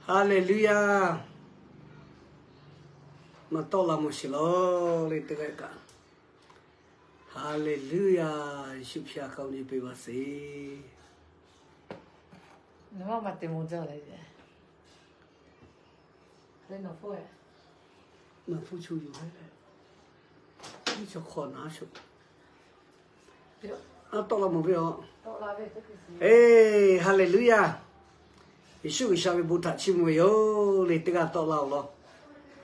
Haˍleˍluˍyaˇ. Maˇ tawˆ la mawˬ sheˍ laˬ le teˇ g'aˇ kaꞈ. Haˍleˍluˍyaˇ. Yeˍsuˆ Hkriꞈ htaꞈ k'awꞈ nyi piˇ laˇ sheˍ. Eˬ, haˍleˍluˍyaˇ. Yeˍsuˆ G'uiˬsha ve bon htaꞈ chiˇ mvuh ve yoˬ le, teˇ g'aˇ tawˆ laˇ-oˬ law.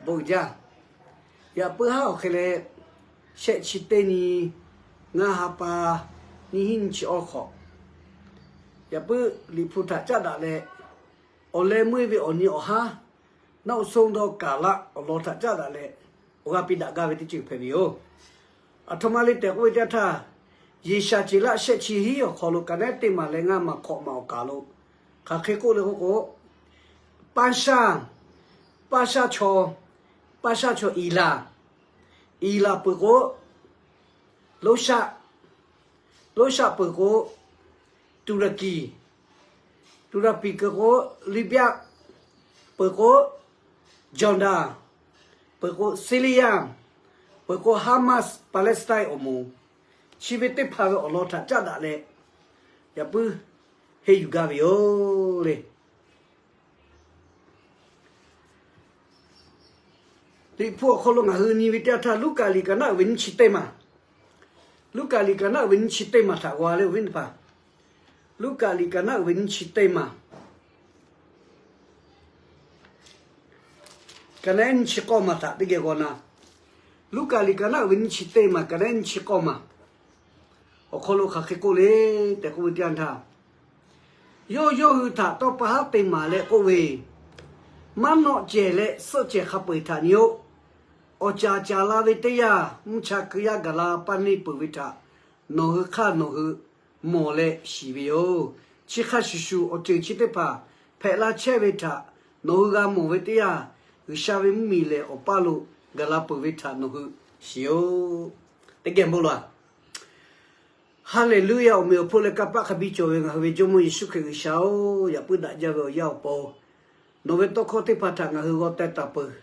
Bon jaˇ. Yaꞈ puiˉ haˉ awˬ hk'e leh, shehˆ chi teˇ nyi, ngaˇ ha pa, nyiˇ hinˉ nyiˇ chi awˇ hk'awꞈ, yaꞈ puiˉ Liꞈ hpu htaꞈ caˉ daꞈ leh, awˬ leh meuˇ ve awˬ nyi awˬ haˉ, naˆ uˉ songˇ dawˇ kaˍ laˆ awˬ lawn htaꞈ caˉ daꞈ leh, awˬ g'aˇ piˇ daꞈ gaˇ ve teˇ ceuˬ hpehꞈ ve yoˬ. Aˬ htoꞈ ma le tehꞈ k'oˆ ve teˇ yanˇ htaˇ, Yeˍsaˍceˍlaˆ shehˆ chi hiˉ awˬ hk'aw lo ka naˉ teˇ maˬ leh ngaˇ maˬ hk'awꞈ maˬ awˬ kaˍ lo hk'aˬ hk'e k'oˆ le k'oˆ k'o, paˇ shaˇ, paˇ shaˇ chaw, paˇ shaˇ chaw Eˍlaˍ, Eˍlaˍ peuˬ k'o, Loˇshaˆ, Loˇshaˆ peuˬ k'o, Tuˍraˍkiˍ, Tuˍraˍkiˍ peuˬ k'o, Liˇbyaˆ peuˬ k'o, Jawˬdaˍ peuˬ k'o, Siˍliˇyaˇ peuˬ k'o, Haˍmaˆ, Paˍlehˇsˍtaˆ awˬ moˍ, chi ve teˇ hpaˍ ve awˬ lawn htaꞈ caˉ daꞈ leh, yaꞈ puiˉ henˇ yuˬ gaˇ ve yoˬ le. Liꞈ hpu awˬ hk'aw lo ngaˬ hui nyi ve teˇ yanˇ htaˇ, Luˉkaꞈ liꞈ kaꞈ naˆ uiˍ ve nyiˇ chi teˇ maˬ, Luˉkaꞈ liꞈ kaꞈ naˆ uiˍ ve nyiˇ chi teˇ maˬ htaꞈ g'a le, awˬ viˉ teˇ hpaˍ. Luˉkaꞈ liꞈ kaꞈ naˆ uiˍ ve nyiˇ chi teˇ maˬ, ka naˆ ehˉ nyiˇ chi k'awˇ maˬ htaꞈ teˇ geh g'aw na. Luˉkaꞈ liꞈ kaꞈ naˆ uiˍ ve nyiˇ chi teˇ maˬ, ka naˆ ehˉ nyiˇ chi k'awˇ maˬ awˬ hk'aw lo hk'aˬ hk'e k'oˆ le tehꞈ k'oˆ ve teˇ yanˇ htaˇ, yawˇ yawˇ hui htaꞈ tawˇ pa haˉ te maˍ leh k'oˆ ve, Maˇ nawˆ cehˬ leh suhˆ cehˬ hk'a peu-eˬ htaꞈ nyi-oˆ. Awˬ caˍ caˍ la ve teˇ yanˇ, mvuhˇ cha keu yaˇ gaˬ la paˇ neˇ peuˬ ve htaꞈ nawˬ hui hk'aˇ nawˬ hui mawˬ leh shiˍ ve yoˬ. Chi hk'a shuˍ shuˍ, awˬ ceuˬ chi teˇ hpaˍ hpehꞈ la chehˇ ve htaꞈ nawˬ hui g'a mawˬ ve teˇ yanˇ, G'uiˬsha ve mvuhˇmiˬ lehˬ awˬ paˇ lo gaˬ la peuˬ ve htaꞈ nawˬ hui shiˍ-oˆ. Teˇ geh bon lawˬ. Haˍleˍluˍyaˇ. Awˬ meꞈ awˬ hponˇ leh kanˇ paˆ hk'a biˇ cawˬ ve ngaˬ hui ve Jawˇmawˇ Yeˍsuˆ Hkriꞈ G'uiˬsha-oˬ, yaꞈ puiˉ daꞈ jaˇ ve awˬ yaˇ awˬ pon, nawˬ ve tawˇ hkawˇ teˇ hpaˍ htaꞈ ngaˬ hui g'aw teh taˍ peuˬ.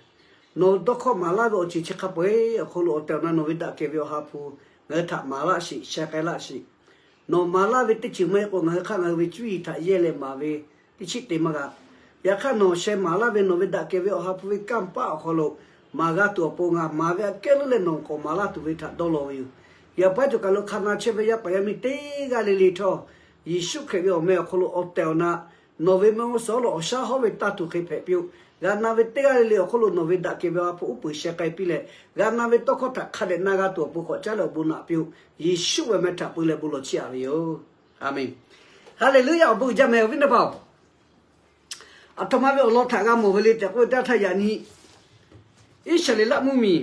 Nawˬ ve tawˇ hkawˇ maˍ laˇ ve awˬ ceuˬ chi hk'a peu-eˬ awˬ hk'aw lo awˬ tehˬ awˬ na nawˬ ve daꞈ kehˬ ve Awˬ ha hpu ngaˬ hui htaꞈ maˍ laˇ sheˍ, sheh k'ai laˇ sheˍ. Nawˬ maˍ laˇ ve teˇ ceuˬ maˇ heˆ k'o, ngaˬ hui hk'aˇ ngaˬ hui ve cuˇ yiˍ htaꞈ yehˇ leh maˍ ve teˇ chiˉ te maˇ g'a. Yaꞈ hk'aˇ, nawˬ sheh maˍ laˇ ve nawˬ ve daꞈ kehˬ ve Awˬ ha hpu ve kanˇ paˆ awˬ hk'aw lo maˍ g'a tuˬ awˬ pon, ngaˬ maˍ ve aꞈ kehˉ leuˉ leh nawˬ k'awꞈ maˍ laˇ tuˬ ve htaꞈ dawˇ law ve yoˬ. Yaꞈ hk'aˇ, cawˬ kaˬ lo hk'a na chehˇ ve yaˇ paˍ yaˇ miˇ teˇ g'aˇ le le htawˇ, Yeˍsuˆ Hkriꞈ ve awˬ meh awˬ hk'aw lo awˬ tehˬ awˬ na nawˬ ve mehˆ g'uˇ suhˍ lo awˬ shaˉ hawˉ ve taˇ tuˬ hk'e hpehꞈ piˇ-oˆ. G'a na ve teˇ g'aˇ le le awˬ hk'aw lo nawˬ ve daꞈ kehˬ ve Awˬ ha hpu uˉ peunˍ sheh k'ai piˇ leh, g'a na ve tawˇ hkawˇ htaꞈ hk'a dehꞈ na g'a tuˬ awˬ pon k'awꞈ caˉ leh awˬ bon naꞈ piˇ-oˆ. Yeˍsuˆ ve meh htaꞈ peu leh bon lawˬ chiˇ aꞈ ve yoˬ. Aˍmenˍ. Haˍleˍluˍyaˇ. Awˬ bon uiˍ jaˇ meh, awˬ viˉ teˇ hpaˍ-oˬ. Aˬ htoꞈ ma ve awˬ lawn htaꞈ g'a mawˬ ve le tehꞈ k'oˆ ve teˇ yanˇ htaˇ, yaꞈ nyi Iˉsaˍreˍlaˆ mvuhˇmiˬ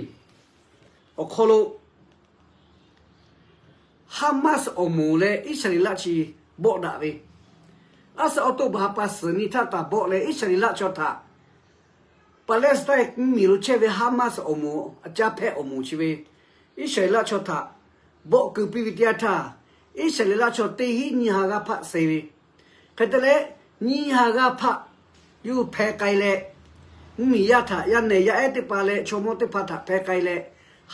awˬ hk'aw lo Haˍmaˆ awˬ moˍ leh Iˉsaˍreˍlaˆ chi bawˆ daꞈ ve, aˉ suhˍ awˬ to baˬ ha pa suhˍ nyi htaˇ taˍ bawˆ leh Iˉsaˍreˍlaˆ chaw htaꞈ Paˍlehˇsˍtaˆ mvuhˇmiˬ lo chehˇ ve Haˍmaˆ awˬ moˍ, aˬ caˇ hpehˇ awˬ moˍ chi ve Iˉsaˍreˍlaˆ chaw htaꞈ bawˆ keu piˇ ve teˇ yanˇ htaˇ, Iˉsaˍreˍlaˆ chaw teˇ hinˉ nyiˇ ha g'aˇ hpaˆ suh ve, hk'e te leh nyiˇ ha g'aˇ hpaˆ yawˇ hui hpeh k'ai leh, mvuhˇmiˬ yaˇ htaꞈ yaˇ nehˬ yaˇ ehˉ teˇ hpaˍ leh chaw mawˇ teˇ hpaˍ htaꞈ hpeh k'ai leh,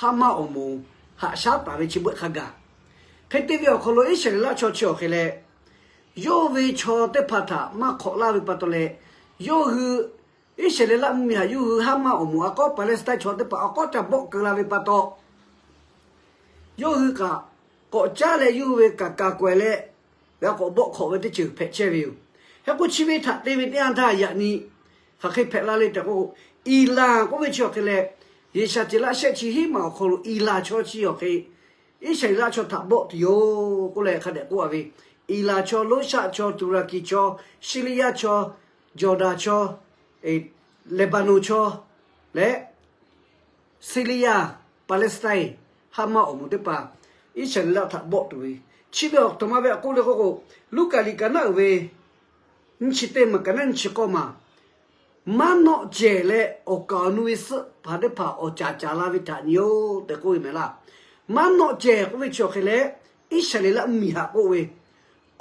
Haˍmaˆ awˬ moˍ haꞈ shaˉ taˍ ve chi beuꞈ hk'a gaˬ. Hk'e te ve awˬ hk'aw lo Iˉsaˍreˍlaˆ chaw chi awˬ hk'e leh, yawˇ ve chaw teˇ hpaˍ htaꞈ maˇ hk'awꞈ laˇ ve pa taw leh, yawˇ hui Iˉsaˍreˍlaˆ mvuhˇmiˬ htaꞈ yawˇ hui Haˍmaˆ awˬ moˍ a k'aw Paˍlehˇsˍtaˆ chaw teˇ hpaˍ a k'aw ca bawˆ keu la ve pa taw, yawˇ hui kaꞈ k'awꞈ caˉ leh yawˇ hui ve kaꞈ kaˍ k'awehꞈ leh g'a k'awꞈ bawˆ hk'awꞈ ve teˇ ceuˬ hpehꞈ chehˇ ve yoˬ. Hk'e k'o, chi ve htaꞈ te ve teˇ yanˇ htaˇ, yaꞈ nyi hk'aˬ hk'e hpehꞈ la le tehꞈ k'o, Iˍlaˍ k'oˆ ve chi awˬ hk'e leh, Yeˍsaˍceˍlaˆ shehˆ chi hiˉ maˬ awˬ hk'aw lo Iˍlaˍ chaw chi awˬ hk'e, Iˉsaˍreˍlaˆ chaw htaꞈ bawˆ tuˬ yoˬ k'oˆ leh hk'a dehꞈ k'oˆ a ve, Iˍlaˍ chaw, Loˉshaˆ chaw, Tuˍraˍkiˍ chaw, Siˇliˇyaˇ chaw, Jawˬdanˍ chaw, Leˍbaˍnonˍ chaw leh Siˇliˇyaˇ, Paˍlehˇsˍtaˆ, Haˍmaˆ awˬ moˍ teˇ hpaˍ Iˉsaˍreˍlaˆ htaꞈ bawˆ tuˬ ve, chi ve awˬ htoꞈ ma ve a k'oˆ le k'oˆ k'o, Luˉkaꞈ liꞈ ka naˉ uiˍ ve nyiˇ chi teˇ maˬ ka naˉ nyiˇ chi k'awˇ maˬ, maˇ nawˆ cehˬ leh awˬ kaˍ awˬ nu ve suhˆ hpaˍ teˇ hpaˍ awˬ caˍ caˍ la ve htaꞈ nyi-oˬ tehꞈ k'oˆ ve mehˍ laˇ. Maˇ nawˆ cehˬ k'oˆ ve chi awˬ hk'e leh, Iˉsaˍreˍlaˆ mvuhˇmiˬ htaꞈ k'oˆ ve,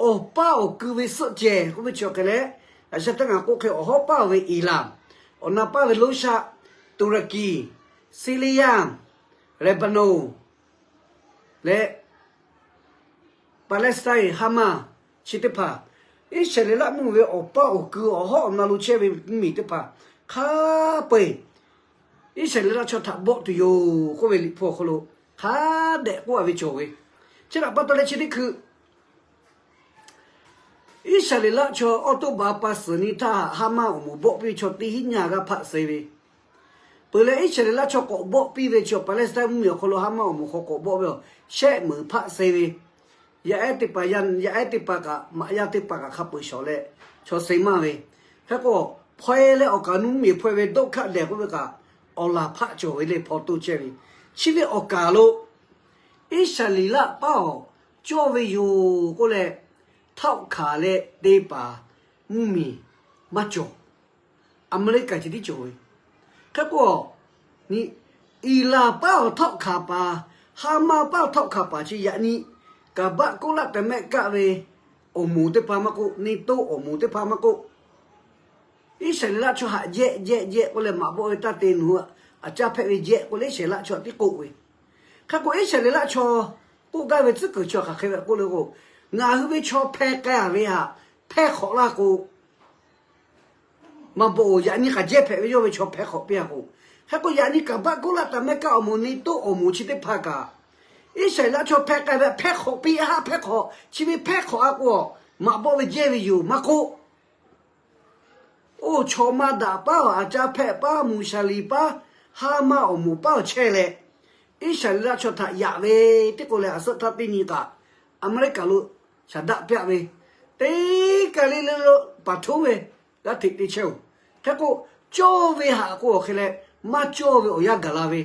awˬ paˇ awˬ ku ve suhˆ cehˬ k'oˆ ve chi awˬ hk'e leh, a shaꞈ teˇ ngaˬ k'oˆ hk'e awˬ hawˉ paˇ ve Iˍlaˍ, awˬ na paˇ ve Loˉshaˆ, Tuˍraˍkiˍ, Siˇliˇyaˇ, Leˍbaˍnonˍ leh Paˍlehˇsˍtaˆ, Haˍmaˆ chi teˇ hpaˍ, Iˉsaˍreˍlaˆ mvuhˇmiˬ ve awˬ paˇ awˬ ku awˬ hawˉ awˬ na lo chehˇ ve mvuhˇmiˬ teˇ hpaˍ hk'a peu-eˬ Iˉsaˍreˍlaˆ chaw htaꞈ bawˆ tuˬ yoˬ k'oˆ ve Liꞈ hpu awˬ hk'aw lo hk'a dehꞈ k'oˆ a ve cawˬ ve. Chi htaꞈ pa taw leh chi teˇ hkui Iˉsaˍreˍlaˆ chaw awˇ toˉ baˬ pa suhˍ nyi htaˇ, Haˍmaˆ awˬ moˍ bawˆ piˇ ve chaw teˇ hinˉ nyiˇ ha g'aˇ hpaˆ suh ve, peuˬ leh Iˉsaˍreˍlaˆ chaw k'awꞈ bawˆ piˇ ve chi Paˍlehˇsˍtaˆ mvuhˇmiˬ awˬ hk'aw lo Haˍmaˆ awˬ moˍ hk'aw k'awꞈ bawˆ ve awˬ shehˆ meunˍ hpaˆ suh ve, yaˇ ehˉ teˇ hpaˍ yaˇ, yaˇ ehˉ teˇ hpaˍ kaꞈ maꞈ yaˇ teˇ hpaˍ kaꞈ hk'a peu-eˬ shawˍ leh chaw suh maˇ ve. Hk'e k'o, hpaw-e leh awˬ kaˍ awˬ nu mvuhˇmiˬ hpaw-e ve dawˇ hkaˆ dehˬ k'oˆ ve kaꞈ, awˬ laˬ hpaˆ cawˬ ve le hpaw toˇ chehˇ ve. Chi ve awˬ kaˍ lo Iˉsaˍreˍlaˆ paˉ awˬ cawˇ ve yoˬ k'oˆ leh, htaˆ hkanˍ leh te paˍ mvuhˇmiˬ maˇ cawˬ. Aˍmeˍriˆkaˍ ceh tiˉ cawˬ ve. Hk'e k'o, Iˍlaˍ paˉ awˬ htaˆ hkanˍ paˍ, Haˍmaˆ paˉ awˬ htaˆ hkanˍ paˍ chi yaꞈ nyi, kaˍ baˆ koˉ laˆ ta mehˆ kaˆ ve awˬ moˍ teˇ hpaˍ maˇ k'oˆ, NATO awˬ moˍ teˇ hpaˍ maˇ k'oˆ, Iˉsaˍreˍlaˆ chaw haꞈ jehˆ jehˆ jehˆ k'oˆ leh maꞈ bawˆ ve taˇ te nu, a caˇ hpehꞈ ve jehˆ k'oˆ leh Iˉsaˍreˍlaˆ chaw tiˉ k'oˆ ve. Hk'e k'o, Iˉsaˍreˍlaˆ chaw k'oˆ gaˇ ve tcuhˉ kuiˬ chi hk'aˬ hk'e ve k'oˆ le k'o, ngaˬ hui ve chaw hpeh k'ai ve htaꞈ hpehˇ hk'awꞈ laˇ k'o, maˇ bawˆ-oˬ, yaꞈ nyi k'aꞈ jehˇ hpehꞈ ve yawˇ ve chaw hpehˇ hk'awꞈ piˇ-a k'o. Hk'e k'o, yaꞈ nyi kaˍ baˆ koˉ laˆ ta mehˆ kaˆ awˬ moˍ NATO awˬ moˍ chi teˇ hpaˍ kaꞈ, Iˉsaˍreˍlaˆ chaw hpeh k'ai ve hpehˇ hk'awꞈ piˇ haˆ hpehˇ hk'awꞈ, chi ve hpehˇ hk'awꞈ-a k'o, maꞈ bawˆ ve jehˇ ve yoˬ maˇ k'oˆ, oˇ chaw maˇ daꞈ paˉ awˬ, a caˇ hpehꞈ paˉ, muˍ shaˍ liˍ paˉ, Haˍmaˆ awˬ moˍ paˉ awˬ chehˇ leh, Iˉsaˍreˍlaˆ chaw htaꞈ yaꞈ ve teˇ k'o leh, a suhˆ htaˇ teˇ nyi kaꞈ Aˍmeˍriˆkaˍ lo shaˍ daˆ piˇ-a ve, teˇ kaˬ le le lo paˍ htoˉ ve g'aˇ hteꞈ te chehˇ-oˬ. Hk'e k'o, cawˇ ve htaꞈ k'o awˬ hk'e leh, maˇ cawˇ ve awˬ yanˇ gaˬ la ve,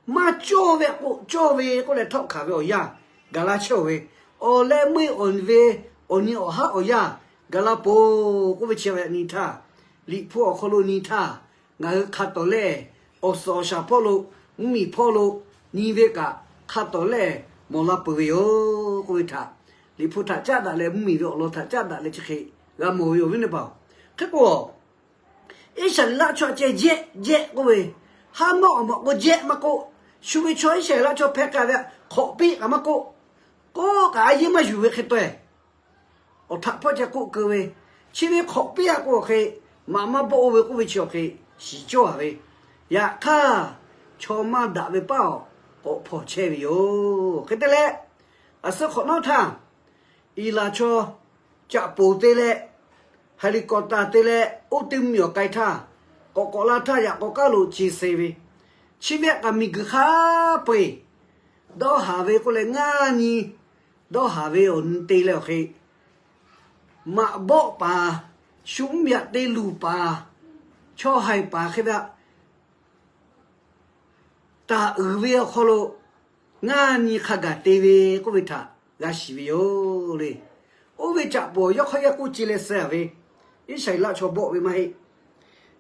maˇ cawˇ ve htaꞈ k'o cawˇ ve k'oˆ leh htaˆ hkanˍ ve awˬ yanˇ gaˬ la chehˇ-oˬ ve, awˬ leh meuˇ awˬ ve awˬ nyi awˬ haˉ awˬ yanˇ gaˬ la peuˬ k'oˆ ve chi ve nyi htaˇ, Liꞈ hpu awˬ hk'aw lo nyi htaˇ, ngaˬ hui hk'a tawˍ lehˬ, awˬ suhˍ awˬ shaˍ hpawˇ lo, mvuhˇmiˬ hpawˇ lo nyi ve kaꞈ hk'a tawˍ lehˬ mawˬ la peuˬ ve yoˬ k'oˆ ve htaꞈ, Liꞈ hpu htaꞈ caˉ daꞈ leh, mvuhˇmiˬ ve awˬ lawn htaꞈ caˉ daꞈ leh chi hk'e g'a mawˬ ve yoˬ viˉ neˇ hpaˍ-oˬ. Hk'e k'o, Iˉsaˍreˍlaˆ chaw ceh jehˆ jehˆ k'oˆ ve, Haˍmaˆ awˬ moˍ k'o jehˆ maˇ k'oˆ, shu ve chaw Iˉsaˍreˍlaˆ chaw hpeh k'ai ve hk'awꞈ piˇ kaꞈ maˇ k'oˆ, k'oˆ kaꞈ a yeˇ maˇ yuˬ ve hk'e taweh, awˬ htaꞈ hpawˇ ca k'oˆ keu ve, chi ve hk'awꞈ piˇ-a k'o awˬ hk'e, maꞈ maˇ bawˆ oˇ ve k'oˆ ve chi awˬ hk'e shiˍ cawˇ-a ve, yaꞈ hk'aˇ, chaw maˇ daꞈ ve paˉ awˬ k'awꞈ hpawnˬ chehˇ ve yoˬ. Hk'e te leh, a suhˆ hk'awꞈ nawˉ htaˇ, Iˍlaˍ chaw caꞈ poˍ te leh, helicopter te leh oˇ teˇ mvuhˇmiˬ awˬ k'ai htaˇ, k'awꞈ k'awꞈ la htaˇ yaꞈ k'aw k'aˉ lo ce suh ve, chi ve htaꞈ kaꞈ miˬguiˬ hk'a peu-eˬ dawˇ haˍ ve k'oˆ leh ngaˇ nyi dawˇ haˍ ve awˬ nyi te leh awˬ hk'e, maꞈ bawˆ paˍ, shu mvuhˇmiˬ yaꞈ te luˬ paˍ, chaw haiˬ paˍ hk'e ve htaꞈ taˍ uiˍ ve awˬ hk'aw lo ngaˇ nyi hk'a gaˬ te ve k'oˆ ve htaꞈ g'a shiˍ ve yoˬ le. Oˇ ve caꞈ poˍ yawˇ hk'aˇ yaˇ k'oˆ ce leh suh-a ve, Iˉsaˍreˍlaˆ chaw bawˆ ve maˇ heˆ.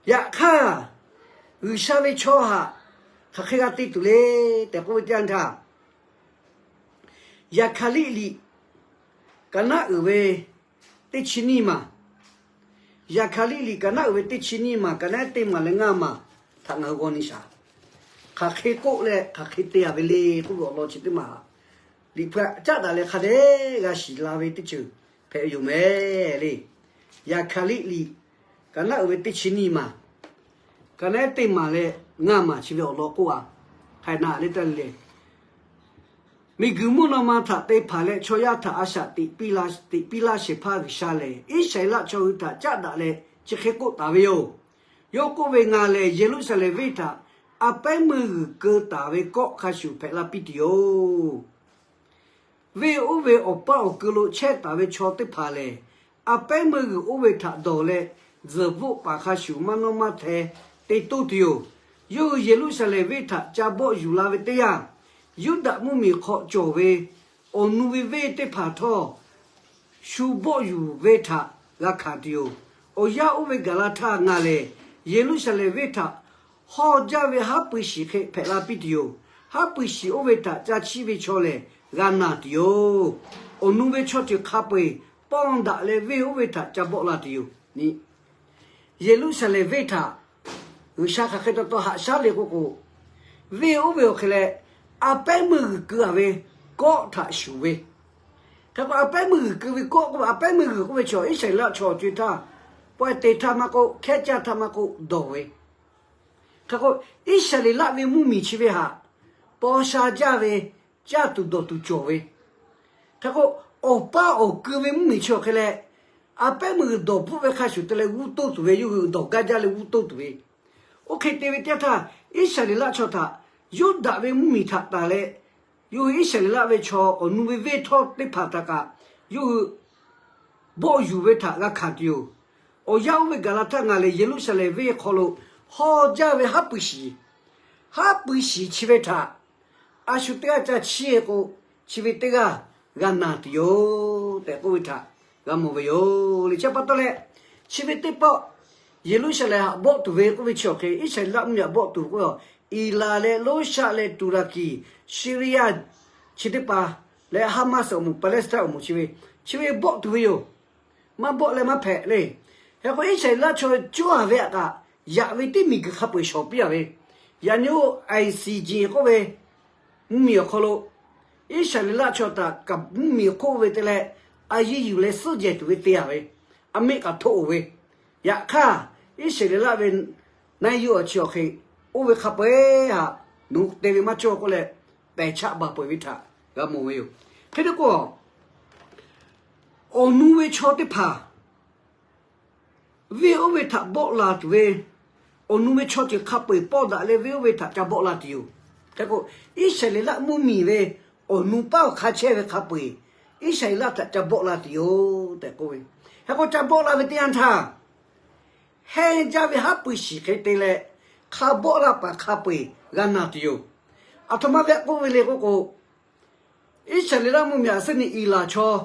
Yaꞈ hk'aˇ, G'uiˬsha ve chaw htaꞈ hk'aˬ hk'e g'a te tuˬ le tehꞈ k'oˆ ve teˇ yanˇ htaˇ, Yaˍhkaˍliˆ liꞈ ka naˉ uiˍ ve teˇ chi nyiˇ maˬ, Yaˍhkaˍliˆ liꞈ ka naˉ uiˍ ve teˇ chi nyiˇ maˬ, ka naˉ teˇ maˬ leh ngaˇ maˬ htaꞈ ngaˬ hui g'aw nyi shaˍ. Hk'aˬ hk'e k'oˆ leh hk'aˬ hk'e te-a ve le k'oˆ ve awˬ lawn chi teˇ maˬ, Liꞈ hpu htaꞈ caˉ daꞈ leh hk'a dehꞈ g'a shiˍ la ve teˇ ceuˬ hpehꞈ ve yoˬ mehˍ le. Yaˍhkaˍliˆ liꞈ ka naˉ uiˍ ve teˇ chi nyiˇ maˬ, ka naˉ teˇ maˬ leh ngaˇ maˬ chi ve awˬ lawn k'oˆ-a. Hk'aˬ hk'e na le taˇ le, miˬguiˬ mvuhˇ naw ma htaꞈ te hpanˍ leh chaw yaˇ htaꞈ a shaꞈ teꞈ piˇ laˇ shehˍ hpaˇ G'uiˬsha lehˬ, Iˉsaˍreˍlaˆ chaw hui htaꞈ caˉ daꞈ leh chi hk'e k'oˆ taˍ ve yoˬ. Yawˇ k'oˆ ve, Ngaˬ lehˬ Yeˍruˆsaˍlehnˍ venˇ htaꞈ a pehˉ meuˇ g'uiˬ keu taˍ ve kawˆ hk'a shuˍ hpehꞈ la piˇ tuˬ yoˬ. Venˇ oˇ ve awˬ paˇ awˬ keu lo chehˇ taˍ ve chaw teˇ hpaˍ lehˬ, a pehˉ meuˇ g'uiˬ oˇ ve htaꞈ dawˬ leh, tzuhˬ bvuhˆ paˍ hk'a shuˍ maˇ nawˇ maˇ hteh te toˇ tuˬ yoˬ. Yawˇ hui Yeˍruˆsaˍlehnˍ venˇ htaꞈ ca bawˆ yuˬ la ve teˇ yanˇ, Yuˇdaꞈ mvuhˇmiˬ hk'aw cawˬ ve awˬ nu ve venˇ teˇ hpaˍ htawˇ, shu bawˆ yuˬ ve htaꞈ g'a hkanˍ tuˬ yoˬ. Awˬ yanˇ oˇ ve gaˬ la htaˇ ngaˬ lehˬ, Yeˍruˆsaˍlehnˍ venˇ htaꞈ hawˇ jaˇ ve haˉ pui shiˍ hk'e hpehꞈ la piˇ tuˬ yoˬ. Haˉ pui shiˍ oˇ ve htaꞈ ca chiˇ ve chaw lehˬ g'a naˬ tuˬ yoˬ. Awˬ nu ve chaw ceuˬ hk'a peu-eˬ pawˇ daꞈ leh venˇ oˇ ve htaꞈ ca bawˆ la tuˬ yoˬ. Yeˍruˆsaˍlehnˍ venˇ htaꞈ G'uiˬsha hk'aˬ hk'e taw taw haꞈ shaˉ le k'oˆ k'o, venˇ oˇ ve awˬ hk'e leh a pehˉ meuˇ g'uiˬ keu-a ve kawˆ htaꞈ shuˍ ve. Hk'e k'o, a pehˉ meuˇ g'uiˬ keu ve kawˆ k'oˆ ve, a pehˉ meuˇ g'uiˬ k'oˆ ve chaw Iˉsaˍreˍlaˆ chaw co-e htaˇ, pawehˇ te htaˇ maˇ k'oˆ, hkehˉ caˇ htaˇ maˇ k'oˆ dawˬ ve. Hk'e k'o, Iˉsaˍreˍlaˆ ve mvuhˇmiˬ chi ve htaꞈ paw sha jaˇ ve, caˇ tuˬ dawˬ tuˬ cawˬ ve. Hk'e k'o, awˬ paˇ awˬ keu ve mvuhˇmiˬ chi awˬ hk'e leh, a pehˉ meuˇ g'uiˬ dawˬ bvuhˆ ve hk'a shuˍ te leh g'uˇ toˇ tuˬ ve, yawˇ hui dawˬ gaˇ jaˇ leh g'uˇ toˇ tuˬ ve. Oˇ hk'e te ve teˇ yanˇ htaˇ, Iˉsaˍreˍlaˆ chaw htaꞈ Yuˇdaꞈ ve mvuhˇmiˬ htaꞈ tanˬ leh, yawˇ hui Iˉsaˍreˍlaˆ ve chaw awˬ nu ve venˇ htawˇ teˇ hpaˍ htaꞈ kaꞈ yawˇ hui bawˆ yuˬ ve htaꞈ g'a hkanˍ tuˬ yoˬ. Awˬ yanˇ oˇ ve gaˬ la htaˇ ngaˬ lehˬ Yeˍruˆsaˍlehnˍ venˇ hk'aw lo hawˇ jaˇ ve haˉ pui shiˍ, haˉ pui shiˍ chi ve htaꞈ a shu teˇ g'aˇ ca chiˇ-e k'o, chi ve teˇ g'aˇ g'a naˬ tuˬ yoˬ tehꞈ k'oˆ ve htaꞈ g'a mawˬ ve yoˬ. Liꞈ chi pa taw leh, chi ve teˇ pawˆ Yeˍruˆsaˍlehnˍ htaꞈ bawˆ tuˬ ve k'oˆ ve chi awˬ hk'e, Iˉsaˍreˍlaˆ mvuhˇmiˬ htaꞈ bawˆ tuˬ k'oˆ ve, Iˍraˍ leh Roˉshaˆ leh Tuˍraˍkiˍ, Siˇriˇyaˇ chi teˇ hpaˍ leh Haˍmaˆ awˬ moˍ, Paˍlehˇtiˉnaˆ awˬ moˍ chi ve, chi ve bawˆ tuˬ ve yoˬ. Maˇ bawˆ leh maˇ hpehꞈ le. Hk'e k'o, Iˉsaˍreˍlaˆ chaw cawˇ-a ve htaꞈ kaꞈ, yaꞈ ve teˇ miˬguiˬ hk'a peu-eˬ shawˍ piˇ-a ve, yaꞈ nyi oˇ ICJ k'oˆ ve mvuhˇmiˬ awˬ hk'aw lo Iˉsaˍreˍlaˆ chaw htaꞈ kaꞈ mvuhˇmiˬ hk'oˆ ve te leh, a yiˇ yuˬ leh suhˉ jehˬ tuˬ ve te-a ve, a mehˆ kaꞈ htoˆ-oˬ ve. Yaꞈ hk'aˇ, Iˉsaˍreˍlaˆ ve naˆ yuˇ awˬ chi awˬ hk'e, oˇ ve hk'a peu-eˬ htaꞈ nawˬ hui te ve maˇ cawˇ k'oˆ leh, pehˬ chaˆ baˬ peuˬ ve htaꞈ g'a mawˬ ve yoˬ. Hk'e te k'o, awˬ nu ve chaw teˇ hpaˍ venˇ oˇ ve htaꞈ bawˆ la tuˬ ve, awˬ nu ve chaw ceuˬ hk'a peu-eˬ pawˇ daꞈ leh venˇ oˇ ve htaꞈ ca bawˆ la tuˬ yoˬ. Hk'e k'o, Iˉsaˍreˍlaˆ mvuhˇmiˬ ve awˬ nu paˉ awˬ hk'a chehˇ ve hk'a peu-eˬ, Iˉsaˍreˍlaˆ htaꞈ ca bawˆ la tuˬ yoˬ tehꞈ k'oˆ ve. Hk'e k'o, ca bawˆ la ve teˇ yanˇ htaˇ, hehnˇ jaˇ ve haˉ pui shiˍ hk'e te leh, hk'a bawˆ la paˍ hk'a peu-eˬ g'a naˬ tuˬ yoˬ. Aˬ htoꞈ ma ve k'oˆ ve le k'oˆ k'o, Iˉsaˍreˍlaˆ mvuhˇmiˬ aꞈ suhˉ nyi Iˍraˍ chaw,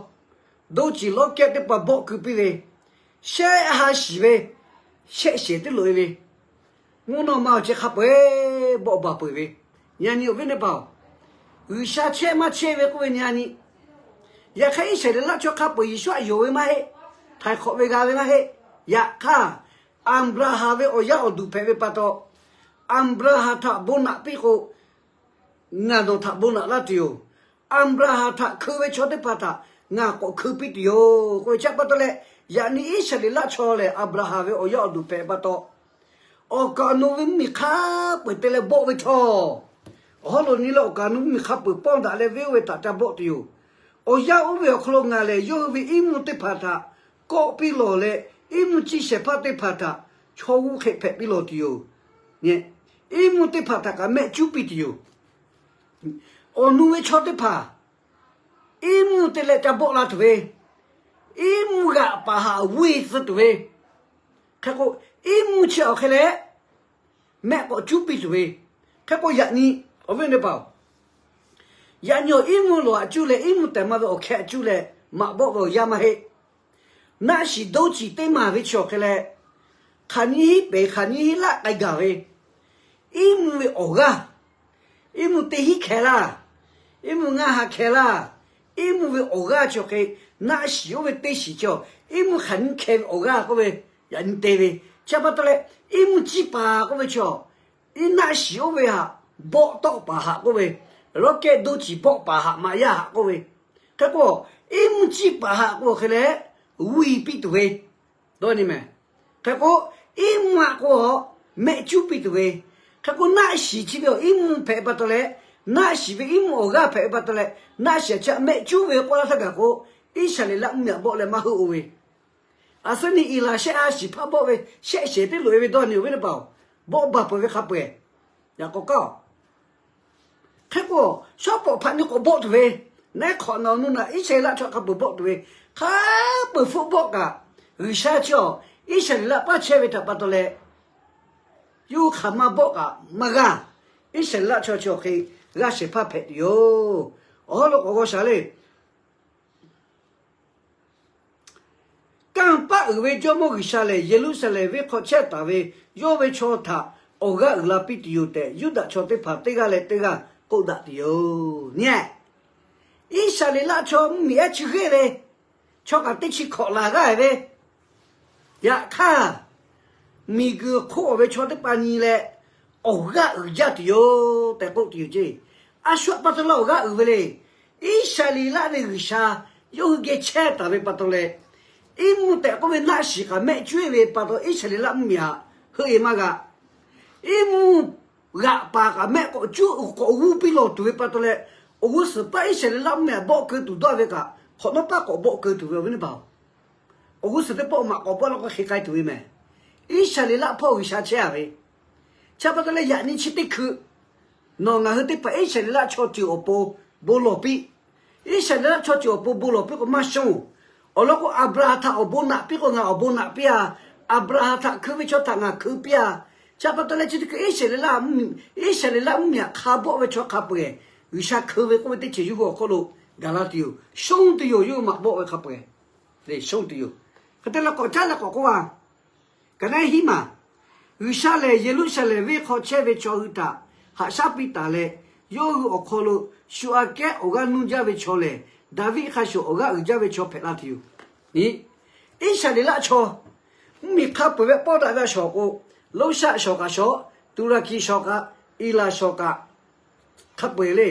doˇ ciˬ lawˇ kehˉ teˇ hpaˍ bawˆ keu piˇ ve, shehˆ ha shiˍ ve, shehˆ shehˍ teˇ loꞈ-e ve, mvuhˇ naw ma awˬ ceh hk'a peu-eˬ bawˆ baˬ peuˬ ve. Yaꞈ nyi awˬ viˉ teˇ hpaˍ-oˬ, G'uiˬsha chehˇ maˇ chehˇ ve k'oˆ ve yaꞈ nyi. Yaꞈ hk'aˇ, Iˉsaˍreˍlaˆ chaw hk'a peu-eˬ Yeˍsuˆ htaꞈ yonˍ ve maˇ heˆ. Htaiˍ hk'awꞈ ve g'a ve maˇ heˆ. Yaꞈ hk'aˇ, Aˍbraˍhanˍ ve awˬ yaˇ awˬ duˬ hpehꞈ ve pa taw, Aˍbraˍhanˍ htaꞈ bon naꞈ piˇ k'o, ngaˬ nawˬ htaꞈ bon naꞈ laˇ tuˬ yoˬ. Aˍbraˍhanˍ htaꞈ hkeu ve chaw teˇ hpaˍ htaꞈ ngaˬ k'awꞈ hkeu piˇ tuˬ yoˬ k'oˆ ve chi pa taw leh, yaꞈ nyi Iˉsaˍreˍlaˆ chaw lehˬ Aˍbraˍhanˍ ve awˬ yaˇ awˬ duˬ hpehꞈ pa taw, awˬ kaˍ awˬ nu ve mvuhˇmiˬ hk'a peu-eˬ te leh bawˆ ve htawˇ, awˬ hawˉ lo nyi leh awˬ kaˍ awˬ nu mvuhˇmiˬ hk'a peu-eˬ pawˇ daꞈ leh venˇ oˇ ve htaꞈ ca bawˆ tuˬ yoˬ. Awˬ yanˇ oˇ ve awˬ hk'aw lo ngaˬ lehˬ yawˇ hui ve iˉ mvuhˇ teˇ hpaˍ htaꞈ kawˆ piˇ lawˬ leh, iˉ mvuhˇ ciˇ shehˍ hpaˇ teˇ hpaˍ htaꞈ chaw g'uˇ hk'e hpehꞈ piˇ lawˬ tuˬ yoˬ. Iˉ mvuhˇ teˇ hpaˍ htaꞈ kaꞈ mehˆ cuˉ piˇ tuˬ yoˬ. Awˬ nu ve chaw teˇ hpaˍ iˉ mvuhˇ te leh ca bawˆ la tuˬ ve, iˉ mvuhˇ g'aꞈ paˍ haꞈ g'uˇ-e tcuh tuˬ ve, hk'e k'o, iˉ mvuhˇ chi awˬ hk'e leh mehˆ k'awꞈ cuˉ piˇ tuˬ ve, hk'e k'o, yaꞈ nyi awˬ viˉ awˬ nyi teˇ hpaˍ-oˬ, yaꞈ nyi awˬ iˉ mvuhˇ lawˬ haꞈ cuˇ leh iˉ mvuhˇ tehˬ ma ve awˬ hkeh haꞈ cuˇ leh maꞈ bawˆ ve awˬ yanˇ maˇ heˆ. Naˆ shiˍ doˇ ciˬ teˇ maˬ ve chi awˬ hk'e leh, hk'aˬ nyiˇ hinˉ pehˍ hk'aˬ nyiˇ hinˉ laˆ k'ai gaˬ ve, iˉ mvuhˇ ve awˬ g'aˇ, iˉ mvuhˇ teˇ hinˉ hkeh laˇ, iˉ mvuhˇ ngaˇ ha hkeh laˇ, iˉ mvuhˇ ve awˬ g'aˇ chi awˬ hk'e, naˆ shiˍ oˇ ve teˇ shiˍ chi awˬ, iˉ mvuhˇ hk'aˬ nyiˇ hkeh ve awˬ g'aˇ k'oˆ ve, yaꞈ nyi te ve. Chi pa taw leh, iˉ mvuhˇ ciˇ paˍ k'oˆ ve chi awˬ, iˉ naˆ shiˍ oˇ ve haꞈ bawˆ tawˆ paˍ haꞈ k'oˆ ve, lawˇ kehˉ doˇ ciˬ bawˆ paˍ haꞈ maꞈ yaˇ haꞈ k'oˆ ve, hk'e k'o, iˉ mvuhˇ ciˇ paˍ haꞈ k'o hk'e leh, g'uˇ-e piˇ tuˬ ve, dawˇ nyi mehˍ. Hk'e k'o, iˉ mvuhˇ haꞈ k'o, mehˆ cuˉ piˇ tuˬ ve, hk'e k'o, naˆ shiˍ chi ve awˬ iˉ mvuhˇ hpehꞈ pa taw leh, naˆ shiˍ ve iˉ mvuhˇ awˬ g'aˇ hpehꞈ ve pa taw leh, naˆ shiˍ chi htaꞈ mehˆ cuˉ ve k'oˆ laˇ htaˇ gaˬ k'o, Iˉsaˍreˍlaˆ mvuhˇmiˬ aꞈ bawˆ leh maˇ heuˆ-o ve. Aˬ suhˉ nyi Eˍlaˍ shehˆ ha shiˍ hpaˇ bawˆ ve shehˆ shehˍ teˇ loꞈ e ve dawˇ nyi awˬ viˉ teˇ hpaˍ-oˬ, bawˆ baˬ peuˬ ve hk'a peu-eˬ. Yaꞈ k'aw kaˇ-oˬ, hk'e k'o, shawˉ pawˍ hpaꞈ nyi k'awꞈ bawˆ tuˬ ve, neˉ hk'awꞈ nawˬ nu naꞈ Iˉsaˍreˍlaˆ chaw hk'a peu-eˬ bawˆ tuˬ ve, hk'a peu-eˬ hpfuhˆ bawˆ kaꞈ, G'uiˬsha chi awˬ Iˉsaˍreˍlaˆ paˇ chehˇ ve htaꞈ pa taw leh, yawˇ hui hk'aˬ ma bawˆ kaꞈ maˇ g'aˇ. Iˉsaˍreˍlaˆ chaw chi awˬ hk'e g'aˇ shehˍ hpaˇ hpehꞈ tuˬ yoˬ. Awˬ hawˉ lo k'awꞈ g'aw shaˍ le. Kanˇ paˆ uiˍ ve Jawˇmawˇ G'uiˬsha lehˬ, Yeˍruˆsaˍlehnˍ venˇ hk'aw chehˇ taˍ ve yawˇ ve chaw htaꞈ awˬ g'aˇ uiˍ la piˇ tuˬ yoˬ tehꞈ, Yuˇdaꞈ chaw teˇ hpaˍ teˇ g'aˇ leh teˇ g'aˇ k'oˆ daꞈ tuˬ yoˬ. Nyi, Iˉsaˍreˍlaˆ chaw mvuhˇmiˬ ehˉ chi g'eˇ ve, chaw kaꞈ teˇ chi hkawꞈ laˬ g'aˇ ve, yaꞈ hk'aˇ, miˬguiˬ hk'oˆ ve chaw teˇ hpaˍ nyi leh, awˬ g'aˇ uiˍ jaˇ tuˬ yoˬ tehꞈ k'oˆ tuˬ yoˬ ceˇ. A shu aꞈ pa taw leh awˬ g'aˇ uiˍ ve le. Iˉsaˍreˍlaˆ ve G'uiˬsha yawˇ hui geh chehˇ taˍ ve pa taw leh, iˉ mvuhˇ tehꞈ k'oˆ ve naˆ shiˍ kaꞈ mehˆ cuˉ-eˬ ve pa taw, Iˉsaˍreˍlaˆ mvuhˇmiˬ htaꞈ heuˆ-e maˇ g'a. Iˉ mvuhˇ g'aꞈ paˍ kaꞈ mehˆ k'awꞈ cuˉ k'awꞈ g'uˇ piˇ lawˬ tuˬ ve pa taw leh, awˬ g'uˇ suhˍ paˇ Iˉsaˍreˍlaˆ mvuhˇmiˬ htaꞈ bawˆ keu tuˬ dawˇ ve kaꞈ, hk'awꞈ nawˉ paˇ k'awꞈ bawˆ keu tuˬ ve awˬ viˉ teˇ hpaˍ-oˬ, awˬ g'uˇ suhˍ teˇ pawˆ maꞈ k'awꞈ bawˆ la k'o hk'e k'ai tuˬ ve mehˬ. Iˉsaˍreˍlaˆ hpawˇ G'uiˬsha chehˇ-a ve, chi pa taw leh yaꞈ nyi chi teˇ hkui nawˬ ngaˬ hui teˇ hpaˍ Iˉsaˍreˍlaˆ chaw ceuˬ awˬ pon bon lawˬ piˇ. Iˉsaˍreˍlaˆ chaw ceuˬ awˬ pon bon lawˬ piˇ k'o maˇ shonˇ. Awˬ lawn k'o, Aˍbraˍhanˍ htaꞈ awˬ bon naꞈ piˇ k'o ngaˬ awˬ bon naꞈ piˇ-a. Aˍbraˍhanˍ htaꞈ hkeu ve chaw htaꞈ ngaˬ hkeu piˇ-a. Chi pa taw leh chi teˇ hkui Iˉsaˍreˍlaˆ, Iˉsaˍreˍlaˆ mvuhˇmiˬ htaꞈ hk'a bawˆ ve chaw hk'a peu-eˬ G'uiˬsha hkeu ve k'oˆ ve teˇ ceuˬ yawˇ hui awˬ hk'oˆ lo gaˬ la tuˬ yoˬ. Shonˇ tuˬ yoˬ, yawˇ hui maꞈ bawˆ ve hk'a peu-eˬ. Shonˇ tuˬ yoˬ. Hk'e te leh k'awꞈ caˉ leh k'awꞈ k'oˆ-a, ka naˉ hiˉ maˬ, G'uiˬsha lehˬ Yeˍruˆsaˍlehnˍ venˇ hk'aw chehˇ ve chaw hui htaꞈ haꞈ shaˉ piˇ taˍ leh, yawˇ hui awˬ hk'aw lo shu aꞈ kehˉ awˬ g'aˇ nuˇ jaˇ ve chaw lehˬ, Daˍviˆ hk'a shuˍ awˬ g'aˇ uiˍ jaˇ ve chaw hpehꞈ la tuˬ yoˬ. Iˉsaˍreˍlaˆ chaw mvuhˇmiˬ hk'a peu-eˬ ve pawˇ daꞈ ve a shawˍ k'o, Loˇshaˆ shawˍ kaꞈ shawˍ, Tuˍraˍkiˍ shawˍ kaꞈ, Eˍlaˍ shawˍ kaꞈ, hk'a peu-eˬ le.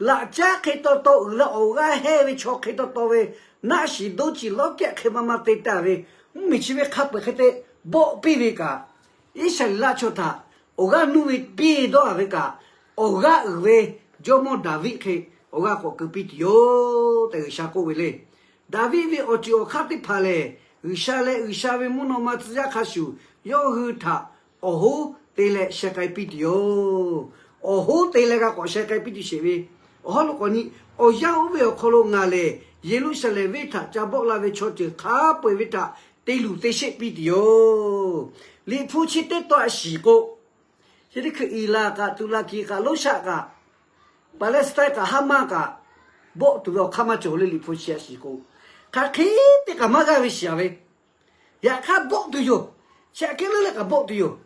Laꞈ caˉ hk'e taw taw uiˍ la awˬ g'aˇ hehnˇ ve chaw hk'e taw taw ve, naˆ shiˍ doˇ ciˬ lawˉ kehˆ hk'e ma ma te taˍ ve, mvuhˇmiˬ chi ve hk'a peu-eˬ hk'e te bawˆ piˇ ve kaꞈ, Iˉsaˍreˍlaˆ chaw htaꞈ awˬ g'aˇ nuˇ ve piˇ dawˇ-a ve kaꞈ, awˬ g'aˇ uiˍ ve jawˇmawˇ Daˍviˆ hk'e awˬ g'aˇ k'awꞈ keu piˇ tuˬ yoˬ tehꞈ G'uiˬsha k'oˆ ve le. Daˍviˆ ve awˬ ceuˬ awˬ hk'aˇ teˇ hpaˍ lehˬ, G'uiˬsha leh G'uiˬsha ve mvuhˇ naw ma tcuh yaˇ hk'a shuˍ yawˇ hui htaꞈ awˬ hoˉ te leh sheh k'ai piˇ tuˬ yoˬ. Awˬ hoˉ te leh g'a k'awꞈ sheh k'ai piˇ tuˬ sheˍ ve, awˬ hawˉ lo k'awꞈ nyi, awˬ yanˇ oˇ ve awˬ hk'aw lo ngaˬ lehˬ Yeˍruˆsaˍlehnˍ venˇ htaꞈ ca bawˆ la ve chaw ceuˬ hk'a peu-eˬ ve htaꞈ te luˬ te sheˆ piˇ tuˬ yoˬ. Liꞈ hpu chi teˇ taw a shiˍ k'o, chi teˇ hkui Eˍlaˍ kaꞈ, Tuˍraˍkiˍ kaꞈ, Loˇshaˆ kaꞈ, Paˍlehˇsˍtaˆ kaꞈ, Haˍmaˆ kaꞈ, bawˆ tuˬ ve awˬ hk'aˇ maˇ cawˬ le. Liꞈ hpu chi a shiˍ k'o, hk'aˬ hk'e te kaꞈ maˇ g'aˇ ve shiˍ-a ve, yaꞈ hk'aˇ bawˆ tuˬ yoˬ. Chi aꞈ kehˉ leuˉ leh kaꞈ bawˆ tuˬ yoˬ.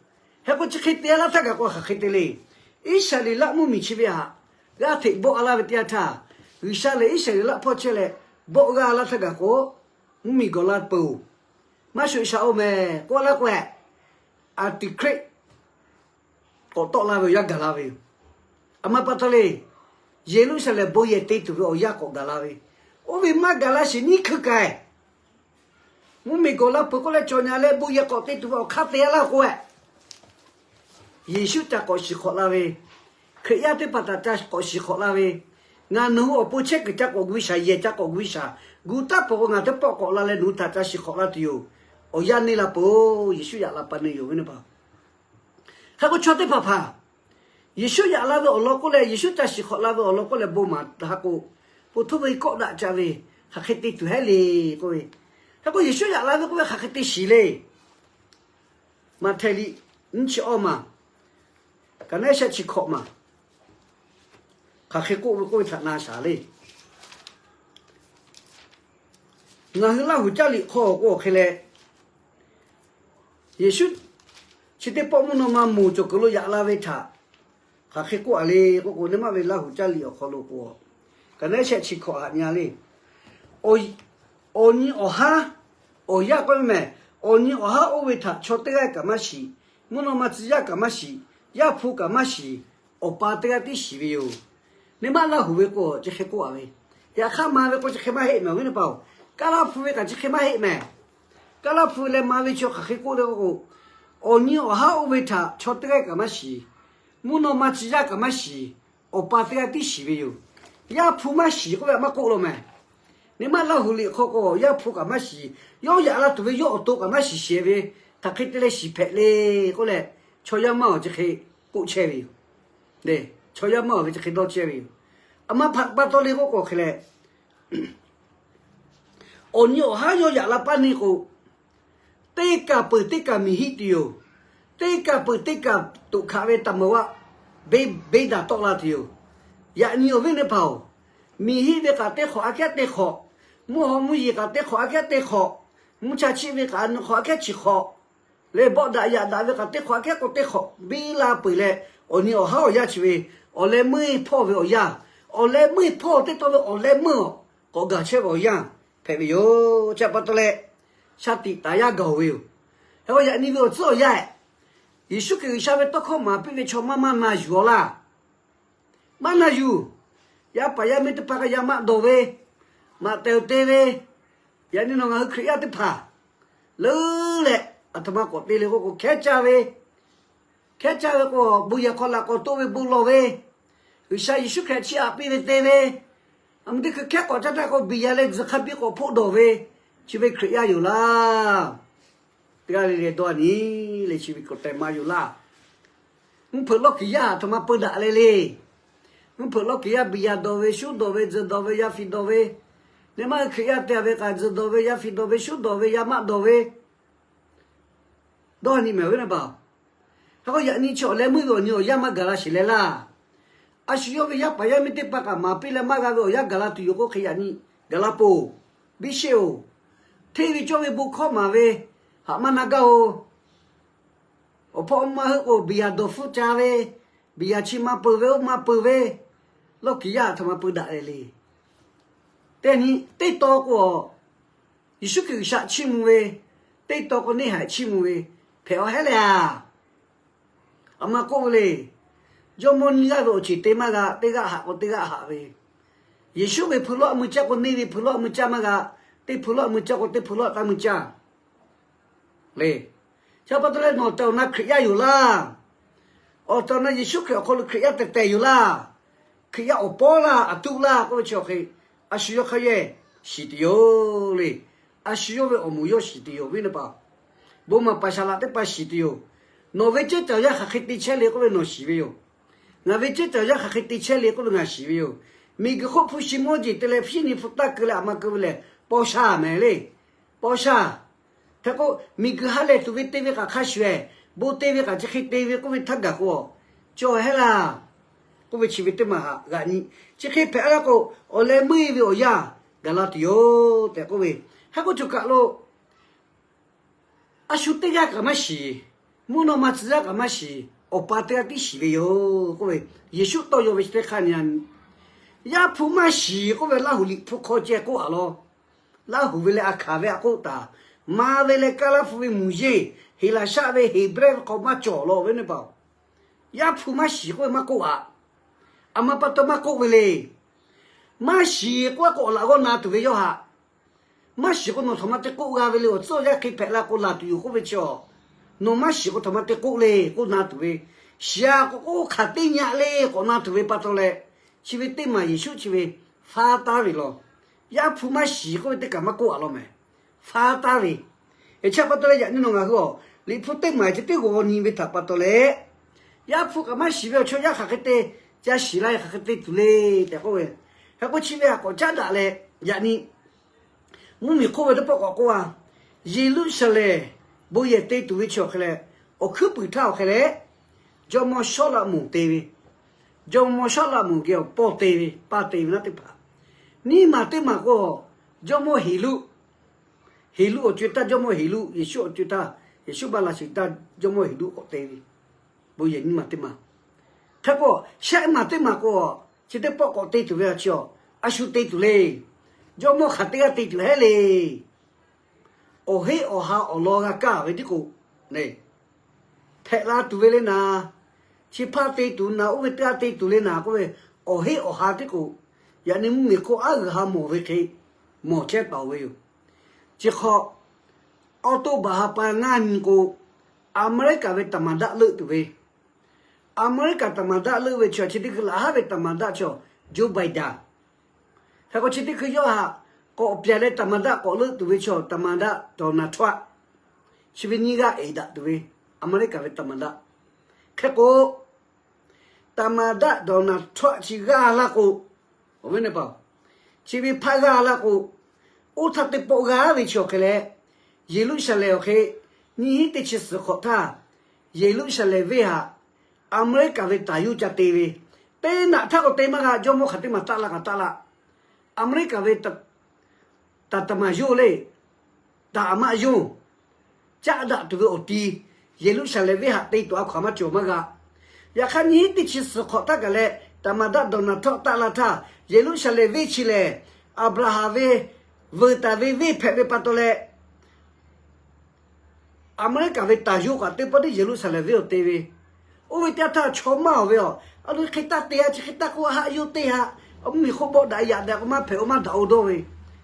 Hk'e k'o chi hk'e te-a laˇ htaˇ gaˬ k'o hk'aˬ hk'e te le. Iˉsaˍreˍlaˆ mvuhˇmiˬ chi ve htaꞈ g'aˇ hteꞈ bawˆ-a laˇ ve teˇ yanˇ htaˇ, G'uiˬsha lehˬ Iˉsaˍreˍlaˆ hpawˇ chehˇ leh bawˆ g'aˇ laˇ htaˇ gaˬ k'o, mvuhˇmiˬ gawˬ la peuˬ-oˬ, maˇ shoꞈ sha-oˬ mehˍ k'oˆ laˇ k'o, antichrist k'awꞈ tawˆ la ve awˬ yanˇ gaˬ la ve yoˬ. Aˬ ma pa taw le, Yeˍruˆsaˍlehnˍ bon yehˬ te tuˬ ve awˬ yanˇ k'awꞈ gaˬ la ve, oˇ ve maˇ gaˬ la sheˍ nyiˇ hkui kaꞈ, mvuhˇmiˬ gawˬ la peuˬ k'oˆ leh cawˬ nyi leh bon yehˬ k'awꞈ te tuˬ ve awˬ hk'aˇ te-a laˇ k'o, Yeˍsuˆ ca k'awꞈ shiˍ hk'awꞈ la ve, Hkriꞈ yaˇ teˇ hpaˍ htaꞈ ca k'awꞈ shiˍ hk'awꞈ la ve, ngaˬ nawˬ hui awˬ pon chehˇ kuiˬ ca k'awꞈ gu ve shaˍ, yehˬ ca k'awꞈ gu ve shaˍ, gu taˇ peuˬ k'o ngaˬ teˇ pawˆ k'awꞈ la leh nawˬ hui htaꞈ ca shiˍ hk'awꞈ la tuˬ yoˬ. Awˬ yanˇ neˇ la peuˬ-oˬ, Yeˍsuˆ yaꞈ la pa neˇ yoˬ ve teˇ hpaˍ. Hk'e k'o chaw teˇ hpaˍ hpaˍ Yeˍsuˆ yaꞈ la ve awˬ lawn k'oˆ leh, Yeˍsuˆ ca shiˍ hk'awꞈ la ve awˬ lawn k'oˆ leh bon maˍ htaˇ k'o, po htoˇ ve kawˆ daꞈ ca ve, hk'aˬ hk'e te tuˬ heˉ le k'oˆ ve. Hk'e k'o Yeˍsuˆ yaꞈ la ve k'oˆ ve hk'aˬ hk'e te shiˍ le. Maꞈhtehˍ liꞈ nyiˇ chi awˇ maˬ, ka naˉ shehˆ chi hkawꞈ maˬ, hk'aˬ hk'e k'oˆ ve k'oˆ ve htaꞈ na shaˍ le. Ngaˬ hui Laˇ huˍ caˇ liꞈ hk'aw k'o hk'e leh, Yeˍsuˆ chi teˇ pawˆ mvuhˇ naw ma moˬ cawˬ kuiˬ lo yaꞈ la ve htaꞈ hk'aˬ hk'e k'oˆ-a le k'oˆ k'o, neˇ maˇ ve Laˇ huˍ caˇ liꞈ awˬ hk'aw lo k'o, ka naˉ shehˆ chi hkawꞈ htaꞈ nyi-a le. Awˬ nyi awˬ haˉ, awˬ yaˇ k'oˆ ve mehˬ, awˬ nyi awˬ haˉ oˇ ve htaꞈ chaw teˇ g'aˇ kaꞈ maˇ shiˍ, mvuhˇ naw ma tcuh yaˇ kaꞈ maˇ shiˍ, Yaˇ hpu kaꞈ maˇ shiˍ, Awˬ pa teˇ g'aˇ tiˉ shiˍ ve yoˬ. Neˇ maˇ Laˇ huˍ ve k'o chi hk'e k'oˆ-a ve, yaꞈ hk'aˇ ma ve k'o chi hk'e maˇ heˆ mehˬ awˬ viˉ teˇ hpaˍ-oˬ. Kaˇ laˇ hpu ve kaꞈ chi hk'e maˇ heˆ mehˬ. Kaˇ laˇ hpu leh ma ve chi hk'aˬ hk'e k'oˆ le k'o, awˬ nyi awˬ haˉ oˇ ve htaꞈ chaw teˇ g'aˇ kaꞈ maˇ shiˍ, mvuhˇ naw ma tcuh yaˇ kaꞈ maˇ shiˍ, Awˬ pa teˇ g'aˇ tiˉ shiˍ ve yoˬ. Yaˇ hpu maˇ shiˍ k'oˆ ve htaꞈ maˇ k'oˆ la mehˬ. Nyi ma Laˇ huˍ liꞈ hk'aw k'o, Yaˇ hpu kaꞈ maˇ shiˍ, yawˇ yaꞈ la tuˬ ve yawˇ awˬ to kaꞈ maˇ shiˍ shehˍ ve, hk'aˬ hk'e te leh shiˍ hpehꞈ le k'oˆ leh, chaw yaˇ maˇ awˬ chi hk'e k'oˆ chehˇ ve yoˬ. Chaw yaˇ maˇ awˬ ve chi hk'e dawˇ chehˇ ve yoˬ. A ma hpaꞈ pa taw le k'oˆ k'o hk'e leh, awˬ nyi awˬ haˉ yawˇ yaꞈ la paˇ neˇ k'o, teˇ kaˬ peuˬ teˇ kaˬ miˬ hiˆ tuˬ yoˬ. Teˇ kaˬ peuˬ teˇ kaˬ toꞈ hkaꞈ ve taˍ meuˍ vaˆ beˇ daꞈ tawˆ la tuˬ yoˬ. Yaꞈ nyi awˬ viˉ neˇ hpaˍ-oˬ, miˬ hiˆ ve kaꞈ teˇ hk'awꞈ aꞈ kehˉ teˇ hk'awꞈ, mvuhˇ haw mvuhˇ yeˬ kaꞈ teˇ hk'awꞈ aꞈ kehˉ teˇ hk'awꞈ, mvuhˇ cha chiˆ ve kaꞈ nyi hk'awꞈ aꞈ kehˉ chi hk'awꞈ, leh bawˆ daꞈ yaꞈ daꞈ ve kaꞈ teˇ hk'awꞈ aꞈ kehˉ k'o teˇ hk'awꞈ biˇ la peuˬ leh, awˬ nyi awˬ haˉ awˬ yanˇ chi ve, awˬ leh meuˇ hpawˇ ve awˬ yanˇ, awˬ leh meuˇ hpawˇ teˇ tawn ve awˬ leh meuˇ k'awꞈ gaˬ chehˇ ve awˬ yanˇ hpehꞈ ve yoˬ. Chi pa taw leh, shaˍ tiꞈ taˍ yaˇ gaˬ-oˬ ve yoˬ. Hk'e k'o yaꞈ nyi ve awˬ tcuhˉ awˬ yanˇ, Yeˍsuˆ Hkriꞈ G'uiˬsha ve tawˇ hkawˇ maˍ piˇ ve chaw maˇ maˇ na yuˬ-aw laˇ. Maˇ na yuˬ. Yaˇ paˍ yaˇ miˇ teˇ hpaˍ kaꞈ yaˇ maˆ dawˬ ve, maꞈ tehˬ te ve, yaꞈ nyi nawˬ ngaˬ hui Hkriꞈ yaˇ teˇ hpaˍ leuˉ leh, aˬ htoꞈ ma k'awꞈ te le k'oˆ k'o, hkehˉ caˇ ve, hkehˉ caˇ ve k'o, bon yehˬ hk'aw laꞈ k'awꞈ toˆ ve bon lawˬ ve, G'uiˬsha Yeˍsuˆ Hkriꞈ chiˇ aꞈ piˇ ve te ve, a mvuhˇ teˇ hkui hkehˉ k'awꞈ caˇ htaˇ k'o, biˬ yaꞈ leh tzuhˬ hk'a biˇ k'awꞈ hpoˆ dawˬ ve, chi ve Hkriꞈ yaˇ yoˬ laˇ. Teˇ g'aˇ le le dawˇ a nyi le, chi ve k'awꞈ tehˬ ma yoˬ laˇ. Mvuhˇ hpeuꞈ lawˇ kiˬ yaˇ aˬ htoꞈ ma peu daꞈ le le. Mvuhˇ hpeuꞈ lawˇ kiˬ yaˇ biˬ yaꞈ dawˬ ve, shuˉ dawˬ ve, tzuhˬ dawˬ ve, yaˇ fiˍ dawˬ ve, nyi ma Hkriꞈ yaˇ te ve kaꞈ tzuhˬ dawˬ ve, yaˇ fiˍ dawˬ ve, shuˉ dawˬ ve, yaˇ maˆ dawˬ ve, dawˇ a nyi mehˍ ve naˇ baˬ. Hk'e k'o yaꞈ nyi chi awˬ leh meuˇ ve awˬ nyi awˬ yanˇ maˇ gaˬ la shiˍ leh laˇ. A shu yawˇ ve yaˇ paˍ yaˇ miˇ teˇ hpaˍ kaꞈ maˍ piˇ leh maˇ g'a ve awˬ yanˇ gaˬ la tuˬ yoˬ k'o hk'e yaꞈ nyi gaˬ la poˬ. Biˇ sheˆ-oˬ, hteˇ ve cawˇ ve bon hkawˇ maˍ ve haꞈ maˇ na gaˇ-oˬ. Awˬ hpawˇ maˇ heuˆ k'o, biˬ yaꞈ dawˬ hpfuhˇ ca ve, biˬ yaꞈ chi maˇ peuˬ ve, oˇ maˇ peuˬ ve, lawˇ kiˬ yaˇ aˬ htoꞈ ma peu daꞈ leh le. Teˇ nyi teˇ taw k'o, Yeˍsuˆ Hkriꞈ G'uiˬsha chiˇ mvuh ve, teˇ taw k'o neˇ haiˬ chiˇ mvuh ve, hpehꞈ-aw hehˉ leh a. A ma k'oˆ ve le, jawˇmawˇ nyiˇ g'aˇ ve awˬ ceˬ te maˇ g'a, teˇ g'aˇ haꞈ k'o teˇ g'aˇ haꞈ ve. Yeˍsuˆ ve hpu lawˇ mui caˇ k'o neˇ ve hpu lawˇ mui caˇ maˇ g'a, teˇ hpu lawˇ mui caˇ k'o teˇ hpu lawˇ taˇ mui caˇ le. Chi pa taw leh nawˬ tehˬ awˬ na Hkriꞈ yaˇ yoˬ laˇ. Awˬ tehˬ awˬ na Yeˍsuˆ Hkriꞈ awˬ hk'aw lo Hkriꞈ yaˇ tehˬ tehˬ yoˬ laˇ. Hkriꞈ yaˇ awˬ pawˇ laˇ, aˬ tuˆ laˇ k'oˆ ve chi awˬ hk'e, a shu yawˇ hk'a yehˇ shiˍ tuˬ yoˬ le. A shu yawˇ ve awˬ moˍ yawˇ shiˍ tuˬ yoˬ ve naˇ paˍ. Bon maˍ paˍ shaˍ laꞈ teˇ hpaˍ shiˍ tuˬ yoˬ. Nawˬ ve cehˇ caˬ yaˇ hk'aˬ hk'e te chehˇ le k'oˆ ve nawˬ shiˍ ve yoˬ. Ngaˬ ve cehˇ caˬ yaˇ hk'aˬ hk'e te chehˇ le k'oˆ ve ngaˬ shiˍ ve yoˬ. Miˬguiˬ hk'oˆ hpu shi mawˇ jeˬ te leh hpu shi nyi hpu taˇ keu leh aˬ ma keu ve lehˬ, paw sha mehˍ le. Paw sha. Hk'e k'o, miˬguiˬ ha lehˬ tuˬ ve te ve kaꞈ hk'a shuˍ-ehˍ, bon te ve kaꞈ chi hk'e te ve k'oˆ ve htaˇ gaˬ k'o, cawˬ hehˉ laˇ k'oˆ ve chi ve teˇ maˬ haꞈ g'aꞈ nyi. Chi hk'e hpehꞈ la k'o, awˬ leh meuˇ e ve awˬ yanˇ gaˬ la tuˬ yoˬ tehꞈ k'oˆ ve. Hk'e k'o, choˬ kaˬ lo a shu teˇ g'aˇ kaꞈ maˇ shiˍ, mvuhˇ naw ma tcuh yaˇ kaꞈ maˇ shiˍ, Awˬ pa teˇ g'aˇ tiˉ shiˍ ve yoˬ k'oˆ ve, Yeˍsuˆ tawˇ yaw ve chi teˇ hk'aˇ nyi a nyi. Yaˇ hpu maˇ shiˍ k'oˆ ve Laˇ huˍ liꞈ hpu hk'aw ceh k'oˆ a law. Laˇ huˍ ve leh a hkanˍ ve a k'oˆ taˍ, ma ve leh kaˇ laˇ hpu ve muˬ yeˇ, Heˍlaˍsaˆ ve Heˍbrehˇ ve hk'aw maˇ cawˬ law ve naˇ paˍ-oˬ. Yaˇ hpu maˇ shiˍ k'oˆ ve maˇ k'oˆ a. A ma pa taw maˇ k'oˆ ve le. Maˇ shiˍ k'oˆ a k'o, awˬ laꞈ g'awˇ na tuˬ ve yawˇ haꞈ. Maˇ shiˍ k'o nawˬ htaꞈ ma te k'oˆ g'a ve le. Awˬ tcuhˉ awˬ yaˇ hk'e hpehꞈ la k'o laˬ tuˬ yoˬ k'oˆ ve chi a, nawˬ maˇ shiˍ k'o htaꞈ ma te k'oˆ le k'oˆ na tuˬ ve. Shiˍ a k'o k'oˆ hk'aˬ teˇ nyi a le k'awꞈ na tuˬ ve pa taw leh, chi ve teˇ maˬ Yeˍsuˆ chi ve faˉ taˉ ve law. Yaˇ hpu maˇ shiˍ k'oˆ ve teˇ kaꞈ maˇ k'oˆ a law mehˍ. Faˉ taˉ ve. Eˬ, chi pa taw leh yaꞈ nyi nawˬ ngaˬ hui awˬ liꞈ hpu teˇ maˬ chi teˇ g'aw nyi ve htaꞈ pa taw leh, yaˇ hpu kaꞈ maˇ shiˍ ve awˬ chaw yaˇ hk'aˬ hk'e te, ca shiˍ la hk'aˬ hk'e te tuˬ le tehꞈ k'oˆ ve. Hk'e k'o chi ve a k'awꞈ caˉ daꞈ leh, yaꞈ nyi mvuhˇmiˬ hk'oˆ ve teˇ pawˆ k'awꞈ k'oˆ a, Yeˍruˆsaˍlehnˍ bon yehˬ te tuˬ ve chi awˬ hk'e leh, awˬ hkuiˉ puiˍ htaˇ awˬ hk'e leh, jawˇmawˇ Sawˉlaꞈmonˍ te ve, jawˇmawˇ Sawˉlaꞈmonˍ geh awˬ pawˇ te ve, paˇ te ve naˉ teˇ hpaˍ, nyiˇ maˬ teˇ maˬ k'o, jawˇmawˇ Heˍruˆ, Heˍruˆ awˬ co-e htaˇ, jawˇmawˇ Heˍruˆ Yeˍsuˆ awˬ co-e htaˇ, Yeˍsuˆ maˇ la sheˍ htaˇ jawˇmawˇ Heˍruˆ k'awꞈ te ve, bon yehˬ nyiˇ maˬ teˇ maˬ. Hk'e k'o, shehˆ maˬ teˇ maˬ k'o, chi teˇ pawˆ k'awꞈ te tuˬ ve a chi a, a shu te tuˬ le. Jawˇmawˇ hk'aˬ teˇ g'aˇ te tuˬ hehˉ le. Awˬ heˆ awˬ ha awˬ lawn g'a kaˇ ve tiˉ k'o, hpehꞈ la tuˬ ve le naˍ. Chi hpaˇ te tuˬ naˍ, oˇ ve teˇ g'aˇ te tuˬ le naˍ k'oˆ ve, awˬ heˆ awˬ ha tiˉ k'o, yaꞈ nyi mvuhˇmiˬ hk'oˆ aˉ g'uiˬ ha mawˬ ve hk'e mawˬ chehˇ taˍ ve yoˬ. Chi hk'aw, October ha pa ngaˇ nyi k'o, Aˍmeˍriˆkaˍ ve သမ္မတ leuˆ tuˬ ve, Aˍmeˍriˆkaˍ သမ္မတ leuˆ ve chi a chi teˇ hkui laꞈ haˉ ve သမ္မတ chi a, Joe Biden. Hk'e k'o chi teˇ hkui yawˇ haꞈ k'awꞈ pyaˍ leh သမ္မတ k'awꞈ leuˆ tuˬ ve chaw သမ္မတ Donald Trump, chi ve nyiˇ g'aˇ eˍ daꞈ tuˬ ve, America ve သမ္မတ. Hk'e k'o, သမ္မတ Donald Trump chi g'aˇ laˇ k'o, awˬ viˉ awˬ nyi pa, chi ve hpaˇ g'aˇ laˇ k'o, oˇ htaˇ teˇ pawˆ g'aˇ ve chi awˬ hk'e leh, Yeˍruˆsaˍlehnˍ awˬ hk'e nyiˇ hinˉ teˇ chi suhˍ hk'awꞈ htaˇ, Yeˍruˆsaˍlehnˍ venˇ htaꞈ America ve taˍ yawˇ ca te ve, teˇ naꞈ htaˇ k'awꞈ te maˇ g'a. Jawˇmawˇ hk'aˬ teˇ maˬ taˆ la kaꞈ taˆ la, America ve ตัดสินใจ yawˇ le, ตัดสินใจ yawˇ caˆ daꞈ tuˬ ve awˬ ti, Yeˍruˆsaˍlehnˍ venˇ htaꞈ te tuˬ a hkaw aˬ maˇ cawˬ maˇ g'a. Yaꞈ hk'aˇ nyiˇ hinˉ teˇ chi suhˍ hk'awꞈ htaˇ kaꞈ leh, သမ္မတ Donald Trump taˆ la htaˇ, Yeˍruˆsaˍlehnˍ venˇ chi lehˬ, Aˍbraˍhanˍ ve veuꞈ taˍ ve venˇ hpehꞈ ve pa taw leh, America ve taˍ yawˇ kaꞈ teˇ pawˆ teˇ Yeˍruˆsaˍlehnˍ venˇ awˬ te ve. Oˇ ve teˇ yanˇ htaˇ chaw maˇ awˬ ve aˬ, a lo hk'e taˇ te a, chi hk'e taˇ k'oˆ haˆ yawˇ teˇ ha, a mvuhˇmiˬ hk'oˆ bawˆ daꞈ yaꞈ daꞈ k'o maˇ hpehꞈ-o maˇ daꞈ-o dawˇ ve.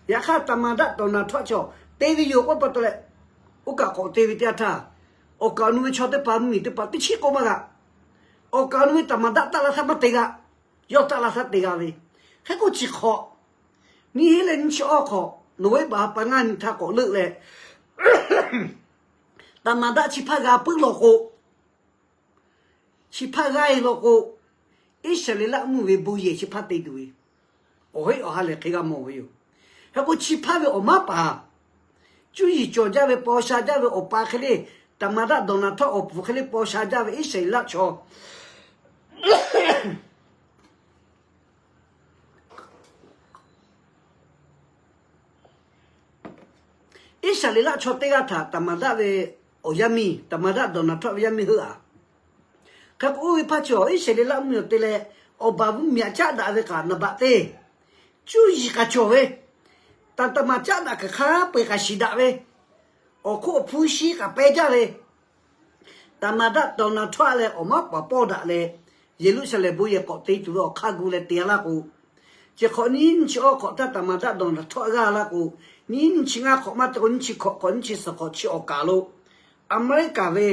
Yaꞈ hk'aˇ သမ္မတ Donald Trump chaw te ve yoˬ k'oˆ pa taw leh, oˇ kaꞈ k'awꞈ te ve teˇ yanˇ htaˇ, awˬ kaˍ awˬ nu ve chaw teˇ hpaˍ mvuhˇmiˬ teˇ hpaˍ teˇ chiˉ k'oˆ maˇ g'a. Awˬ kaˍ awˬ nu ve သမ္မတ taˆ la htaˇ maˇ te g'a. Yawˇ taˆ la htaˇ te g'a ve. Hk'e k'o chi hk'awꞈ, nyiˇ hinˉ leh nyiˇ chi awˇ hk'awꞈ November ha pa ngaˇ nyi htaˇ k'awꞈ leuˆ leh, သမ္မတ chi hpaˇ g'a puiˉ law k'o, chi hpaˇ g'aˇ e law k'o, Iˉsaˍreˍlaˆ mvuhˇmiˬ ve bon yehˬ chi hpaˇ te tuˬ ve, awˬ heˆ awˬ ha lehˬ hk'e g'a mawˬ ve yoˬ. Hk'e k'o chi hpaˇ ve awˬ maˉ paˍ, cuˇ yiˍ cawˬ jaˇ ve paw sha jaˇ ve awˬ pa hk'e le, သမ္မတ Donald Trump awˬ puˍ hk'e le paw sha jaˇ ve Iˉsaˍreˍlaˆ chaw Iˉsaˍreˍlaˆ chaw teˇ g'aˇ htaꞈ သမ္မတ ve awˬ yaˇ miˇ, သမ္မတ Donald Trump ve yaˇ miˇ heuˆ a. Hk'e k'o oˇ ve hpaˇ chi awˬ Iˉsaˍreˍlaˆ mvuhˇmiˬ awˬ te leh, awˬ baˬ mvuhˇmiˬ aꞈ caˉ daꞈ ve kaꞈ naˍ baꞈ teˇ, cuˇ yiˍ k'aꞈ cawˬ ve, ตำตำ caˉ daꞈ kaꞈ hk'a peu-eˬ kaꞈ shiˍ daꞈ ve, awˬ hk'oˆ awˬ hpu shi kaꞈ peh jaˇ ve, သမ္မတ Donald Trump leh awˬ maˉ paˍ pawˇ daꞈ leh, Yeˍruˆsaˍlehnˍ bon yehˬ k'awꞈ te tuˬ ve awˬ hk'aˇ gu leh te laˇ k'o, chi hk'awꞈ nyiˇ nyiˇ chi awˇ hk'awꞈ htaˇ သမ္မတ Donald Trump g'aˇ laˇ k'o, nyiˇ nyiˇ chi ngaˇ hk'awꞈ maˇ te k'o nyiˇ chi hk'awꞈ hk'awꞈ nyiˇ chi suhˍ hk'awꞈ chi awˬ kaˍ lo, America ve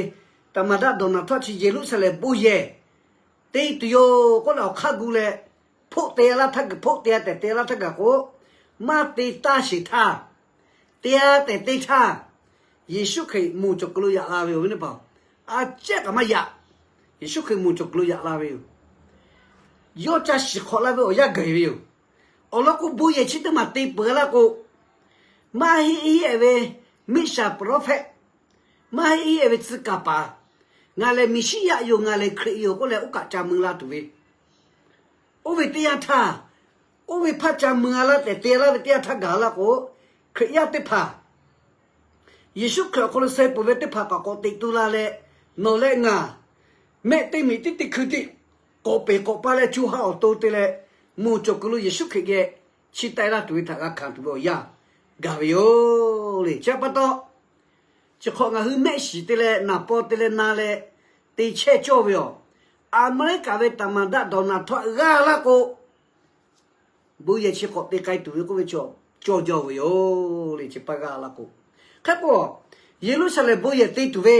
သမ္မတ Donald Trump chi Yeˍruˆsaˍlehnˍ bon yehˬ te tuˬ yoˬ k'oˆ leh awˬ hk'aˇ gu leh, hpoˆ te laˇ htaˇ, hpoˆ te tehꞈ te laˇ htaˇ gaˬ k'o, maˇ te taˇ sheˍ htaˇ, te tehꞈ te htaˇ, Yeˍsuˆ Hkriꞈ moˬ cawˬ kuiˬ lo yaꞈ la ve yoˬ ve teˇ hpaˍ, a cehˉ kaꞈ maˇ yaꞈ. Yeˍsuˆ Hkriꞈ moˬ cawˬ kuiˬ lo yaꞈ la ve yoˬ. Yawˇ ca shiˍ hk'awꞈ la ve awˬ yanˇ gaˬ ve yoˬ. Awˬ lawn k'o bon yehˬ chi teˇ maˬ te peuˬ laˇ k'o, maˇ heˆ heˆ ve มิจฉา prophet, maˇ heˆ heˆ ve tcuh kaˍ paˍ, ngaˬ lehˬ Meˍsiˉyaꞈ yoˬ, ngaˬ lehˬ Hkriꞈ yoˬ k'oˆ leh oˇ kaꞈ ca mui la tuˬ ve, oˇ ve teˇ yanˇ htaˇ, oˇ ve hpaˇ ca mui a laˇ tehꞈ te laˇ ve teˇ yanˇ htaˇ gaˬ laˇ k'o, Hkriꞈ yaˇ teˇ hpaˍ, Yeˍsuˆ Hkriꞈ awˬ hk'aw lo suh peuˬ ve teˇ hpaˍ kaꞈ k'awꞈ teꞈ tu la leh, nawˬ leh ngaˬ mehˆ teˇ miˬ teˇ teˇ hkui tiˉ k'awꞈ peˍ k'awꞈ pa leh co ha awˬ to te leh, moˬ cawˬ kuiˬ lo Yeˍsuˆ Hkriꞈ geh chi taˆ e laˇ tuˬ ve htaꞈ g'a hkanˍ tuˬ ve awˬ yanˇ gaˬ ve yoˬ le. Chi pa taw, chi hk'awꞈ ngaˬ hui mehˆ shiˍ te leh naˍ paw te leh na leh te chehˇ cawˇ ve yoˬ. Aˍmeˍriˆkaˍ ve သမ္မတ Donald Trump g'aˇ laˇ k'o, bon yehˬ chi k'awꞈ te k'ai tuˬ ve k'oˆ ve chaw cawˇ jaˇ ve yoˬ le. Chi pa g'aˇ laˇ k'o, hk'e k'o, Yeˍruˆsaˍlehnˍ bon yehˬ te tuˬ ve,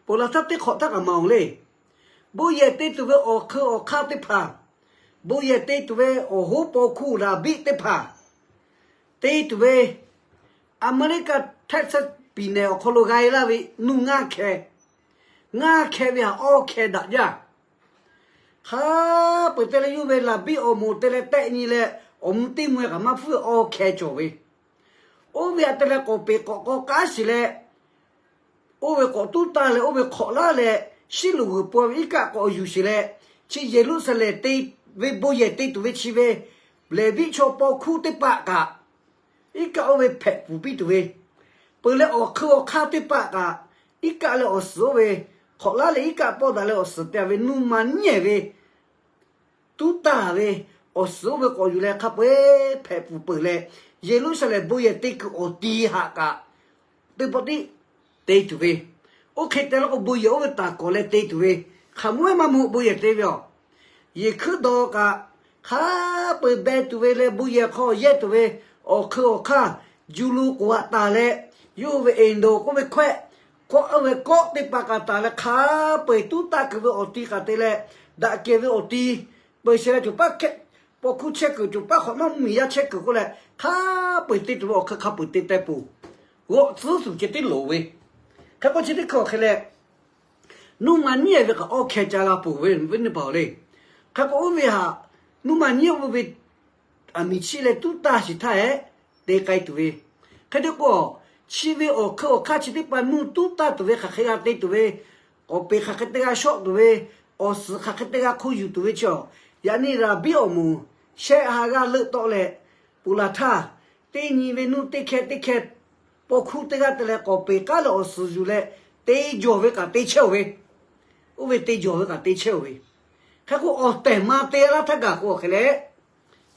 ponˬ laˬ htaˇ teˇ hk'awꞈ htaˇ kaꞈ maˍ oˬ le. Bon yehˬ te tuˬ ve awˬ hk'eun awˬ hk'aˇ teˇ hpaˍ, bon yehˬ te tuˬ ve awˬ hoˉ paw hkuˇ Raˍbiˆ teˇ hpaˍ te tuˬ ve, Aˍmeˍriˆkaˍ Texas piˍ nehˬ awˬ hk'aw lo g'a e laˇ ve nuˇ ngaˇ hkeh, ngaˇ hkeh ve htaꞈ awˇ hkeh daꞈ jaˇ. Hk'a peu-eˬ te leh yawˇ ve Raˍbiˆ awˬ moˍ te leh tehˆ nyi leh awˬ mvuh teˇ mvuh kaꞈ maˇ hpfuhˇ ve awˇ hkeh cawˬ ve, oˇ ve htaꞈ te leh k'awꞈ peˍ k'awꞈ k'aw k'aˉ sheˍ leh, oˇ ve k'awꞈ tuˉ taˇ leh oˇ ve hk'awꞈ laˇ leh, shiˉ loꞈ g'uiˬ pon ve iˉ kaˆ k'awꞈ yuˬ sheˍ leh, chi Yeˍruˆsaˍlehnˍ te ve bon yehˬ te tuˬ ve chi ve Leˍviˆ chaw paw hkuˇ teˇ hpaˍ kaꞈ, iˉ kaˆ oˇ ve hpehꞈ pfuhˍ piˇ tuˬ ve, peuˬ leh awˬ hk'eun awˬ hk'aˇ teˇ hpaˍ kaꞈ, iˉ kaˆ leh awˬ suhˍ oˇ ve hk'awꞈ laˇ leh iˉ kaˆ pawˆ daꞈ leh awˬ suhˍ te ve nuˇ ma nehˬ ve tuˉ taˇ ve awˬ suhˍ oˇ ve k'awꞈ yuˬ leh hk'a peu-eˬ hpehꞈ pfuhˍ peuˬ leh, Yeˍruˆsaˍlehnˍ bon yehˬ te kuiˬ awˬ ti haꞈ kaꞈ teˇ pawˆ tiˉ te tuˬ ve, oˇ hk'e te laˇ k'o bon yehˬ oˇ ve taˍ kawˍ leh te tuˬ ve, hk'aˬ mvuhˇ maˇ mvuh bon yehˬ te ve aˬ. Yehˬ hkuiˉ daw kaꞈ hk'a peu-eˬ beh tuˬ ve leh bon yehˬ hk'aw yehˇ tuˬ ve awˬ hk'eun awˬ hk'aˇ, ju lu k'oˍ haꞈ taˍ leh, yawˇ hui ve eˍ ndoˍ k'oˆ ve hkawehˆ, kawˆ oˇ ve kawˆ teˇ hpaˍ kaꞈ taˍ leh hk'a peu-eˬ tuˉ taˇ kuiˬ ve awˬ ti kaꞈ te leh, daꞈ kehˬ ve awˬ ti peuˬ sheˍ leh cawˬ paˇ hkehˆ paw hkuˇ chehˇ kuiˬ, coˬ paˉ hk'awꞈ nawˉ mvuhˇmiˬ yaˇ chehˇ kuiˬ k'oˆ leh, hk'a peu-eˬ te tuˬ ve awˬ hk'e hk'a peu-eˬ te teh peuˬ. G'awˆ tcuhˉ tuˬ ceh tiˉ loˍ ve. Hk'e k'o chi teˇ hkui awˬ hk'e leh, nuˇ ma nyiˉ ve kaꞈ awˇ hkeh ca g'a peuˬ ve, ve neˇ paˍ le. Hk'e k'o oˇ ve htaꞈ nuˇ ma nyiˉ oˇ ve aˬ miˍ chiˇ leh tuˉ taˇ shiˍ htaˇ hehꞈ te k'ai tuˬ ve. Hk'e te k'o, chi ve awˬ hk'e awˬ hk'aˇ chi teˇ pa nuˇ tuˉ taˇ tuˬ ve hk'aˬ hk'e g'a te tuˬ ve, k'awˍ peˍ hk'aˬ hk'e te g'a shawˆ tuˬ ve, awˬ suhˍ hk'aˬ hk'e te g'a hk'oˆ yuˬ tuˬ ve chi a, yaꞈ nyi Raˍbiˆ awˬ moˍ shehˆ ha g'aˇ leuˆ tawˆ leh, ponˬ laˬ htaˇ, teˇ nyi ve nuˇ teˇ hkeh teˇ hkeh paw hkuˇ teˇ g'aˇ te leh k'awˍ peˍ k'aˉ leh awˬ suhˍ yuˬ leh te jawˬ ve kaꞈ te chehˇ-oˬ ve. Oˇ ve te jawˬ ve kaꞈ te chehˇ-oˬ ve. Hk'e k'o awˬ tehˬ ma te laˇ htaˇ gaˬ k'o awˬ hk'e leh,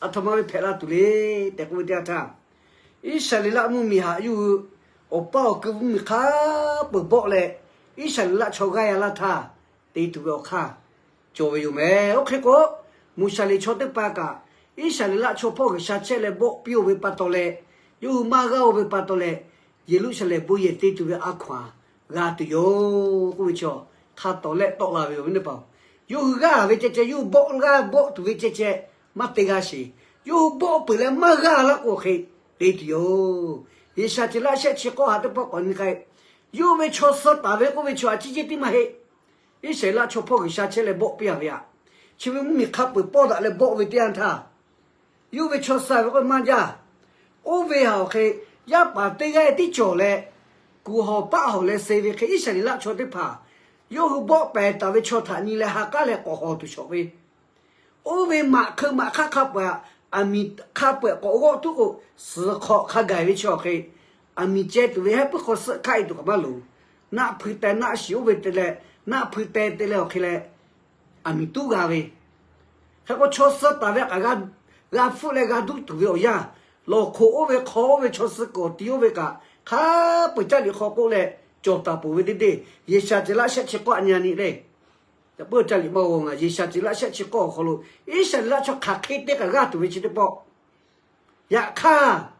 aˬ htoꞈ ma ve hpehꞈ la tuˬ le tehꞈ k'oˆ ve teˇ yanˇ htaˇ, Iˉsaˍreˍlaˆ mvuhˇmiˬ htaꞈ yawˇ hui awˬ paˇ awˬ kui mvuhˇmiˬ hk'a peu-eˬ bawˆ leh, Iˉsaˍreˍlaˆ chaw g'aˇ ya laˇ htaˇ te tuˬ ve awˬ hk'aˇ cawˬ ve yoˬ meh. Oˇ hk'e k'o, Moˍsaˍleˍ chaw teˇ hpaˍ kaꞈ, Iˉsaˍreˍlaˆ chaw hpawˇ G'uiˬsha chehˇ leh bawˆ piˇ-oˬ ve pa taw leh, yawˇ hui maˇ g'aˇ-oˬ ve pa taw leh, Yeˍruˆsaˍlehnˍ bon yehˬ te tuˬ ve a hkaw-anˬ g'a tuˬ yoˬ k'oˆ ve chaw, hk'a tawˍ lehˆ tawˆ la ve yoˬ ve neˇ paˍ-oˬ. Yawˇ hui g'aˇ ve ceh ceh, yawˇ hui bawˆ g'aˇ bawˆ tuˬ ve ceh ceh maˇ te g'a sheˍ. Yawˇ hui bawˆ peuˬ leh maˇ g'aˇ laˇ k'o hk'e te tuˬ yoˬ. Yeˍsaˍceˍlaˆ shehˆ chi k'awˇ ha teˇ pawˆ k'awꞈ nyi k'ai, yawˇ ve chaw suh taˍ ve k'oˆ ve chaw a ciˉ ceˇ tiˉ maˇ heˆ. Iˉsaˍreˍlaˆ chaw hpawˇ G'uiˬsha chehˇ leh bawˆ piˇ-a ve aꞈ, chi ve mvuhˇmiˬ hk'a peu-eˬ pawˇ daꞈ leh bawˆ ve teˇ yanˇ htaˇ, yawˇ ve chaw suh ve k'oˆ maˇ jaˇ. Oˇ ve htaꞈ awˬ hk'e, yaˇ paˍ teˇ g'aˇ tiˉ cawˬ leh, kuˬ hawˬ paˆ hawˬ leh suh ve hk'e Iˉsaˍreˍlaˆ chaw teˇ hpaˍ yawˇ hui bawˆ pehˍ taˍ ve chaw htaꞈ nyi leh ha k'aˉ leh k'awꞈ hawˬ tuˬ shawˍ ve, oˇ ve maꞈ hkeu maꞈ hk'aˇ hk'a peu-eˬ, aˬ miˍ hk'a peu-eˬ k'awꞈ g'awˆ tuˉ k'o, suhˍ hk'awꞈ hk'a gaˬ ve chi awˬ hk'e, aˬ miˍ ceh tuˬ ve hehˉ puiˉ hk'aw suhˆ hkaˆ e tuˬ kaꞈ maˇ loˍ. Naˆ hpui teh naˆ shiˍ oˇ ve te leh, naˆ hpui teh te leh awˬ hk'e leh, aˬ miˍ tuˉ g'a ve. Hk'e k'o chaw suh taˍ ve kaꞈ g'a hpfuhˆ leh g'a duˇ tuˬ ve awˬ yanˇ, lawˬ hk'oꞈ oˇ ve hk'aw oˇ ve chaw suh kawˍ ti oˇ ve kaꞈ hk'a peu-eˬ caˇ liꞈ hk'aw k'oˆ leh cawˬ taˍ peuˬ ve teˇ deˇ. Yeˍsaˍceˍlaˆ shehˆ chi k'awˇ nyi-a nyi le. Caˇ puiˉ caˇ liꞈ maˇ g'aw ngaˬ. Yeˍsaˍceˍlaˆ shehˆ chi k'awˇ awˬ hk'aw lo Iˉsaˍreˍlaˆ chaw hk'aˬ hk'e te kaꞈ g'aˇ tuˬ ve chi teˇ pawˆ. Yaꞈ hk'aˇ,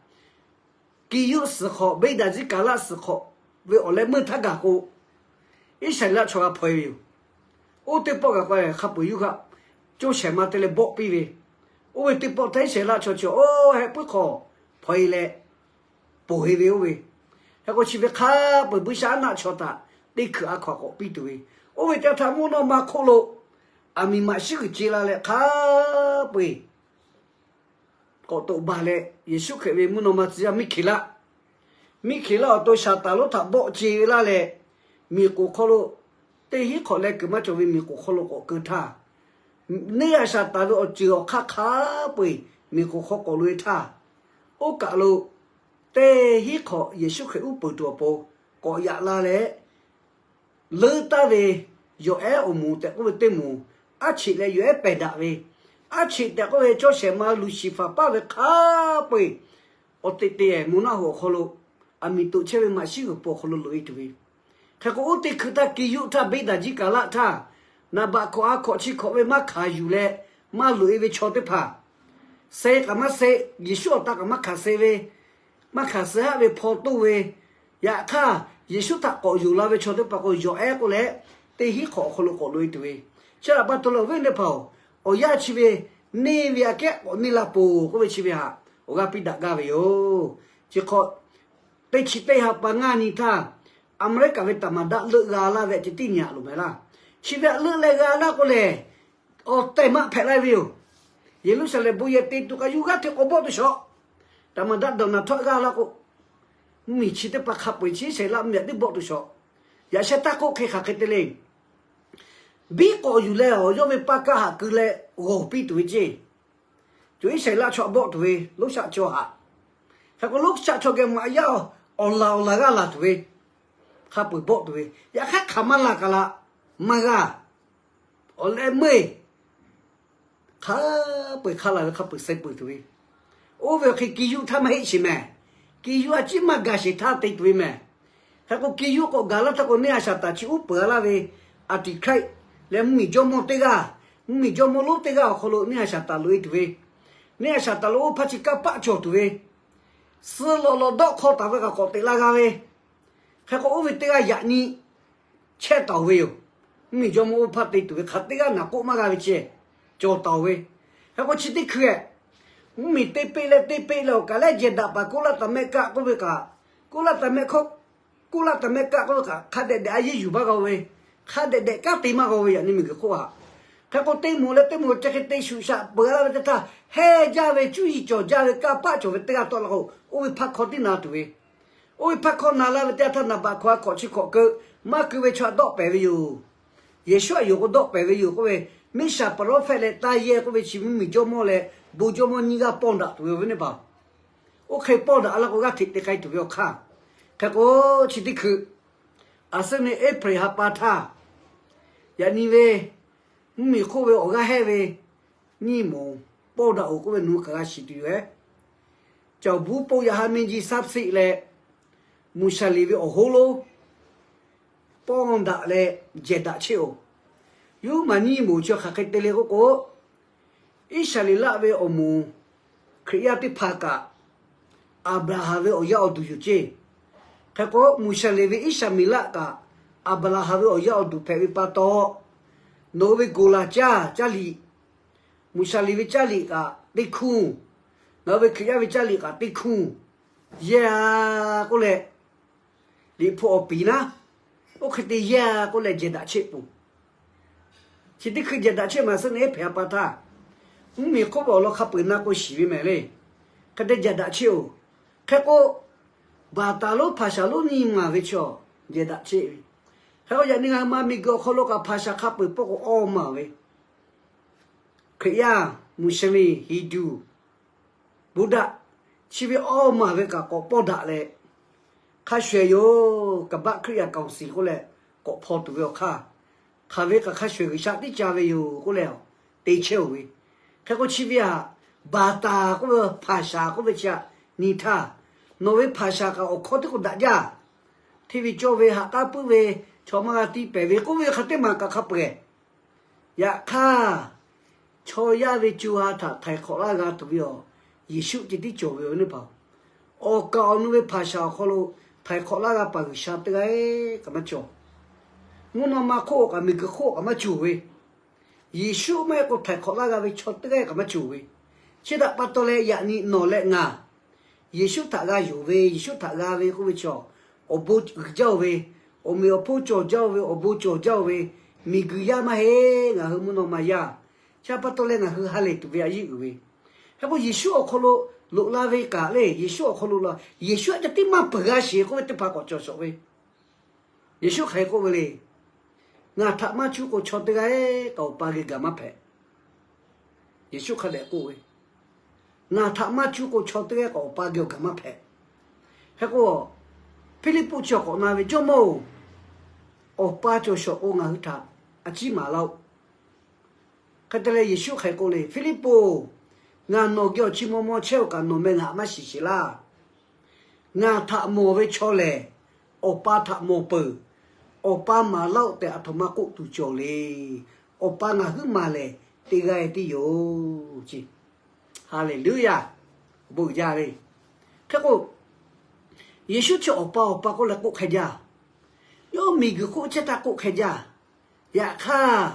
Kiˇ yuˆ suhˍ hk'awꞈ, Beˇdaˍziˉkaˍlaˆ suhˍ hk'awꞈ ve awˬ leh meuˇ htaˇ gaˬ k'o, Iˉsaˍreˍlaˆ chaw g'a hpaw-e ve yoˬ. Oˇ teˇ pawˆ gaˬ k'o, hk'a peu-eˬ yuˇ hk'aˆ coˇ shehˍ ma te leh bawˆ piˇ ve, oˇ ve teˇ pawˆ htaˇ Iˉsaˍreˍlaˆ chaw chi oˇ hehˉ puiˉ hk'aw hpaw-e leh ponˬ-e ve oˇ ve. Hk'e k'o chi ve hk'a peu-eˬ buiˇshaˆaˉnaˆ chaw htaꞈ teˇ hkui a hkaw-anˬ k'awꞈ piˇ tuˬ ve, oˇ ve teˇ htaˇ mvuhˇ naw ma hk'oˆ lo aˬ miˍ maꞈ shiˉ g'uiˬ ce la leh hk'a peu-eˬ k'awꞈ toꞈ baˬ leh, Yeˍsuˆ Hkriꞈ ve mvuhˇ naw ma tcuh yaˇ Miˇhkeˍlaˆ, Miˇhkeˍlaˆ awˬ to Saˍtanˍ lonˉ htaꞈ bawˆ ce ve laˇ leh, miˬ k'oˍ hk'aw lo teˇ hinˉ hk'awꞈ leh kuiˬ maˇ cawˬ ve miˬ k'oˍ hk'aw lo k'awꞈ keu htaˇ, neˇ haiˬ Saˍtanˍ ve awˬ ceuˬ awˬ hk'aˇ hk'a peu-eˬ miˬ k'oˍ hk'aw k'awꞈ loꞈ-e htaˇ, oˇ kaˬ lo teˇ hinˉ hk'awꞈ Yeˍsuˆ Hkriꞈ uˉ peunˍ tuˬ awˬ pon k'awꞈ yaꞈ la leh, leuˉ taˍ ve yawˬ ehˉ awˬ moˍ tehꞈ k'oˆ ve teˇ moˍ, aˉ cheꞈ leh yawˬ ehˉ pehˬ daꞈ ve, aˉ cheꞈ tehꞈ k'oˆ ve cawˇ shehˍ ma Luˍsiˍfaˍ paˇ ve hk'a peu-eˬ awˬ teꞈ te-ehˍ moˬ naˆ hoꞈ awˬ hk'aw lo aˬ miˍ toꞈ chehˇ ve maꞈ shiˉ g'uiˬ peuˬ awˬ hk'aw lo loꞈ-e tuˬ ve. Hk'e k'o oˇ teˇ hkui htaˇ Kiˇ yuˆ htaˇ Beˇdaˍjiˆkaˍlaˆ htaˇ, naˍ baꞈ hkawꞈ ha hkawꞈ chi hkawꞈ ve maˇ hkanˍ yuˬ leh maˇ loꞈ-e ve chaw teˇ hpaˍ, suh kaꞈ maˇ suh, Yeˍsuˆ awˬ ta kaꞈ maˇ hkanˍ suh ve, maˇ hkanˍ suh haˆ ve hpaw toˇ ve, yaꞈ hk'aˇ Yeˍsuˆ htaꞈ k'awꞈ yonˍ la ve chaw teˇ hpaˍ k'o yawˬ ehˉ k'oˆ leh, teˇ hinˉ hk'awꞈ awˬ hk'aw lo k'awꞈ loꞈ-e tuˬ ve. Chi htaꞈ pa taw leh awˬ viˉ awˬ nyi teˇ hpaˍ-oˬ, awˬ yanˇ chi ve neˇ ve aꞈ kehˉ k'awꞈ neˇ la peuˬ k'oˆ ve chi ve htaꞈ awˬ g'aˇ piˇ daꞈ gaˇ ve yoˬ. Chi hk'awꞈ teˇ chi teˇ ha pa ngaˇ nyi htaˇ, Aˍmeˍriˆkaˍ ve taˍ maˍ daˆ leuˆ g'a laˇ ve ceh tiˉ nyi-a loˍ mehˍ laˇ. Chi ve htaꞈ leuˆ leh g'a laˇ k'o lehˬ, awˬ tehˬ maˇ hpehꞈ la ve yoˬ. Yeˍruˆsaˍlehnˍ bon yehˬ te tuˬ kaꞈ yawˇ g'aˇ hteꞈ k'awꞈ bawˆ tuˬ shawˍ. Taˍ maˍ daˆ Dawˍnaˍ htawˇ g'aˇ laˇ k'o, mvuhˇmiˬ chi teˇ hpaˍ hk'a peu-eˬ chi Iˉsaˍreˍlaˆ mvuhˇmiˬ htaꞈ teˇ bawˆ tuˬ shawˍ. Yaꞈ sheh taˇ k'oˆ hk'e hk'aˬ hk'e te le. Biˉ k'awꞈ yuˬ leh awˬ yawˇ ve paˇ kaˇ haꞈ keu leh g'awˬ piˇ tuˬ ve ceˇ. Cawˬ Iˉsaˍreˍlaˆ chaw bawˆ tuˬ ve Loˉshaˆ chaw haꞈ. Hk'e k'o Loˉshaˆ chaw geh maꞈ yaˇ awˬ laˬ awˬ laˬ g'aˇ laˬ tuˬ ve, hk'a peu-eˬ bawˆ tuˬ ve, yaꞈ hk'aˇ hk'aˬ maˇ laˬ kaꞈ la, maˇ g'a. Awˬ leh meuˇ-eˬ hk'a peu-eˬ hk'a laˬ ve hk'a peu-eˬ suh peuˬ tuˬ ve. Oˇ ve awˬ hk'e Kiˇ yuˆ htaˇ maˇ heˆ sheˍ mehˍ. Kiˇ yuˆ a ciˉ maˇ gaˬ sheˍ htaˇ te tuˬ ve mehˍ. Hk'e k'o Kiˇ yuˆ k'awꞈ gaˬ laˇ htaˇ k'o neˇ haiˬ Saˍtanˍ chi uˉ peunˍ a laˇ ve Antichrist leh mvuhˇmiˬ jawˇmawˇ teˇ g'aˇ, mvuhˇmiˬ jawˇmawˇ lonˉ teˇ g'aˇ awˬ hk'aw lo neˇ haiˬ Saˍtanˍ loꞈ-e tuˬ ve, neˇ haiˬ Saˍtanˍ lo oˇ hpaˇ chi kanˇ paˆ cawˬ tuˬ ve, suh lawꞈ lawꞈ dawˆ hk'aw taˍ ve kaꞈ k'awꞈ teꞈ la g'a ve, hk'e k'o oˇ ve teˇ g'aˇ yaꞈ nyi chehˇ taˍ-oˬ ve yoˬ. Mvuhˇmiˬ jawˇmawˇ oˇ hpaˇ te tuˬ ve hk'aˬ teˇ g'aˇ naˍ k'oˆ maˇ g'a ve ceh cawˬ taˍ-oˬ ve. Hk'e k'o chi teˇ hkui-eh, mvuhˇmiˬ teˇ peˆ leh teˇ peˆ leh awˬ kaꞈ leh jehˬ daꞈ paˍ koˇ laˇ taˍ mehˆ kaˆ k'oˆ ve kaꞈ, koˇ laˇ taˍ mehˆ hk'oˆ, koˇ laˇ taˍ mehˆ kaˆ k'oˆ ve kaꞈ hk'a dehꞈ dehꞈ a yeˇ yuˬ maˇ g'a-o ve, hk'a dehꞈ dehꞈ kanˉ te maˇ g'a-o ve yaꞈ nyi miˬguiˬ hk'oˆ-a. Hk'e k'o teˇ moˍ leh teˇ moˍ chi hk'e te shuˍ shaꞈ peuˬ-a laˇ ve teˇ htaˇ, heˇ jaˇ ve cuˇ yiˍ cawˬ jaˇ ve kanˇ paˆ cawˬ ve teˇ g'aˇ tawˆ la k'o, oˇ ve hpaˇ hkawˇ tiˉ na tuˬ ve, oˇ ve hpaˇ hkawˇ na laˇ ve teˇ g'aˇ htaˇ naˍ baꞈ hkawˇ a hkawꞈ chi hkawꞈ keu maˇ keu ve chaw htaꞈ dawˆ pehˍ ve yoˬ. Yeˍsuˆ htaꞈ yonˍ k'o dawˆ pehˍ ve yoˬ k'oˆ ve, Miˉshaˍ paˍrawˇfehˆ leh taˇ yehˇ k'oˆ ve chi mvuhˇmiˬ jawˇmawˇ leh bon jawˇmawˇ nyiˇ g'aˇ pawˇ daꞈ tuˬ ve yoˬ ve neˇ paˍ. Oˇ hk'e pawˇ daꞈ-a laˇ k'o g'aˇ hteꞈ te k'ai tuˬ ve awˬ hk'aˇ. Hk'e k'o chi teˇ hkui, aˬ suhˉ neˇ April ha pa htaˇ, yaꞈ nyi ve mvuhˇmiˬ hk'oˆ ve awˬ g'aˇ hehnˇ ve nyiˇ moˍ pawˇ daꞈ-oˬ k'oˆ ve nawˬ hui kaꞈ g'a shiˍ tuˬ yoˬ-ehˉ. Caˬ buˉ poˆ yaꞈ ha meˇ ji saˉ hpiˆ leh, Muˍshaˍleˍ ve awˬ hoˉ lonˉ pawˇ daꞈ leh jehˬ daꞈ chehˇ-oˬ. Yawˇ maˬ nyiˇ moˍ chi hk'aˬ hk'e te le k'oˆ k'o, Iˉsaˍreˍlaˆ ve awˬ moˍ Hkriꞈ yaˇ teˇ hpaˍ kaꞈ, Aˍbraˍhanˍ ve awˬ yaˇ awˬ duˬ yoˬ ceˇ. Hk'e k'o Muˍshaˍleˍ ve Iˉsaˍmeˍlaˆ kaꞈ, Aˍbraˍhanˍ ve awˬ yaˇ awˬ duˬ hpehꞈ ve pa taw, nawˬ hui ve goˬ laˬ caˇ caˇ liꞈ, Muˍshaˍleˍ ve caˇ liꞈ kaꞈ teˇ hkunˇ, ngaˬ hui ve Hkriꞈ yaˇ ve caˇ liꞈ kaꞈ teˇ hkunˇ yehˇ-a k'oˆ leh, Liꞈ hpu awˬ piˍ naˉ, oˇ hk'e te yehˇ-a k'oˆ leh jehˬ daꞈ chehˇ peuˬ. Chi teˇ hkui jehˬ daꞈ chehˇ maˬ suhˉ neˇ April ha pa htaˇ, mvuhˇmiˬ hk'oˆ ve awˬ lawn hk'a peu-eˬ na k'o shiˍ ve mehˍ le. Hk'e te jehˬ daꞈ chehˇ-oˬ. Hk'e k'o, baˬ taˍ lonˉ hpaˍ shaˍ lonˉ nyi maˬ ve chaw jehˬ daꞈ chehˇ ve. Hk'e k'o yaꞈ nyi ngaˬ hui ma miˬguiˬ awˬ hk'aw lo kaꞈ hpaˍ shaˍ hk'a peu-eˬ pawˆ k'o awˇ maˬ ve, Hkriꞈ yaˇ, Muˍshaˍleˍ, Hindu, Buddha, chi ve awˇ maˬ ve kaꞈ k'awꞈ pawˇ daꞈ leh, hk'a shuˍ shuˍ yoˬ, kaˍ baˆ Hkriꞈ yaˇ kaoˬ siˍ k'oˆ leh k'awꞈ hpaw tuˬ ve awˬ hk'aˇ, hk'aˬ ve kaꞈ hk'a shuˍ shuˍ G'uiˬsha tiˉ ca ve yoˬ k'oˆ leh te chehˇ-oˬ ve. Hk'e k'o chi ve htaꞈ baˬ taˍ k'oˆ ve hpaˍ shaˍ k'oˆ ve chi htaꞈ nyi htaˇ, nawˬ ve hpaˍ shaˍ kaꞈ awˬ hkawˇ teˇ k'o daꞈ jaˇ. Hteˇ ve cawˇ ve haꞈ k'aˉ puiˉ ve chaw maˇ g'a tiˇ pehˍ ve k'oˆ ve hk'a teˇ maˬ kaꞈ hk'a peu-eˬ. Yaꞈ hk'aˇ, chaw yaˇ ve co ha htaꞈ htaiˍ hk'awꞈ laˇ g'a tuˬ ve awˬ Yeˍsuˆ ceh tiˉ cawˬ ve yoˬ neˇ paˍ. Awˬ kaˍ awˬ nu ve hpaˍ shaˍ awˬ hk'aw lo htaiˍ hk'awꞈ laˇ g'a paˍ G'uiˬsha teˇ g'aˇ kaꞈ maˇ cawˬ. Mvuhˇ naw ma hk'oˆ kaꞈ miˬguiˬ hk'oˆ kaꞈ maˇ cawˬ ve, Yeˍsuˆ maˇ heˆ k'o htaiˍ hk'awꞈ laˇ g'a ve chaw teˇ g'aˇ kaꞈ maˇ cawˬ ve. Chi htaꞈ pa taw leh yaꞈ nyi nawˬ leh ngaˬ Yeˍsuˆ htaꞈ g'a yonˍ ve, Yeˍsuˆ htaꞈ g'a ve k'oˆ ve chaw, awˬ bon uiˍ jaˇ-oˬ ve, awˬ meꞈ awˬ hponˇ cawˬ jaˇ-oˬ ve, awˬ bon cawˬ jaˇ-oˬ ve, miˬguiˬ yaˇ maˇ heˆ, ngaˬ hui mvuhˇ naw ma yaˇ. Chi pa taw leh ngaˬ hui ha lehˬ tuˬ ve a yiˉ uiˍ ve. Hk'e k'o Yeˍsuˆ awˬ hk'aw lo loꞈ la ve kaꞈ le, Yeˍsuˆ awˬ hk'aw lo la, Yeˍsuˆ a ca tiˉ maˇ peuˬ g'a sheˍ k'oˆ ve teˇ hpaˍ k'awꞈ cawˬ shawˍ ve. Yeˍsuˆ hk'aˬ hk'e k'oˆ ve le. Ngaˬ htaꞈ maˇ cuˇ k'o chaw teˇ g'aˇ kaꞈ Awˬ pa geh gaˬ maˇ hpehꞈ. Yeˍsuˆ hk'a dehꞈ k'oˆ ve, Ngaˬ htaꞈ maˇ cuˇ k'o chaw teˇ g'aˇ kaꞈ Awˬ pa geh awˬ gaˬ maˇ hpehꞈ. Hk'e k'o, Hpiˇliˇpuˆ chi awˬ k'awꞈ na ve, Jawˇmawˇ-oˬ, Awˬ pa cawˬ shawˍ k'o ngaˬ hui htaꞈ a ciˉ maˍ laˇ-oˆ. Hk'e te leh Yeˍsuˆ hk'aˬ hk'e k'oˆ le, Hpiˇliˇpuˆ, ngaˬ nawˬ geh awˬ chi maw maw chehˇ-oˬ kaꞈ nawˬ meh ngaˬ maˇ shiˍ sheˍ laˇ. Ngaˬ htaꞈ mawˬ ve chaw lehˬ, Awˬ pa htaꞈ mawˬ peuˬ. Awˬ pa maˍ laˇ-oˆ tehꞈ aˬ htoꞈ ma k'oˆ tuˬ cawˬ le. Awˬ pa ngaˬ huiˉ maˬ lehˬ, teˇ g'aˇ teˇ yoˬ ce. Haˍleˍluˇyaˬ. Awˬ bon uiˍ jaˇ ve. Hk'e k'o, Yeˍsuˆ chi Awˬ pa, Awˬ pa k'oˆ leh k'oˆ hk'e jaˇ. Yawˇ miˬguiˬ hk'oˆ chehˇ htaˇ k'oˆ hk'e jaˇ. Yaꞈ hk'aˇ,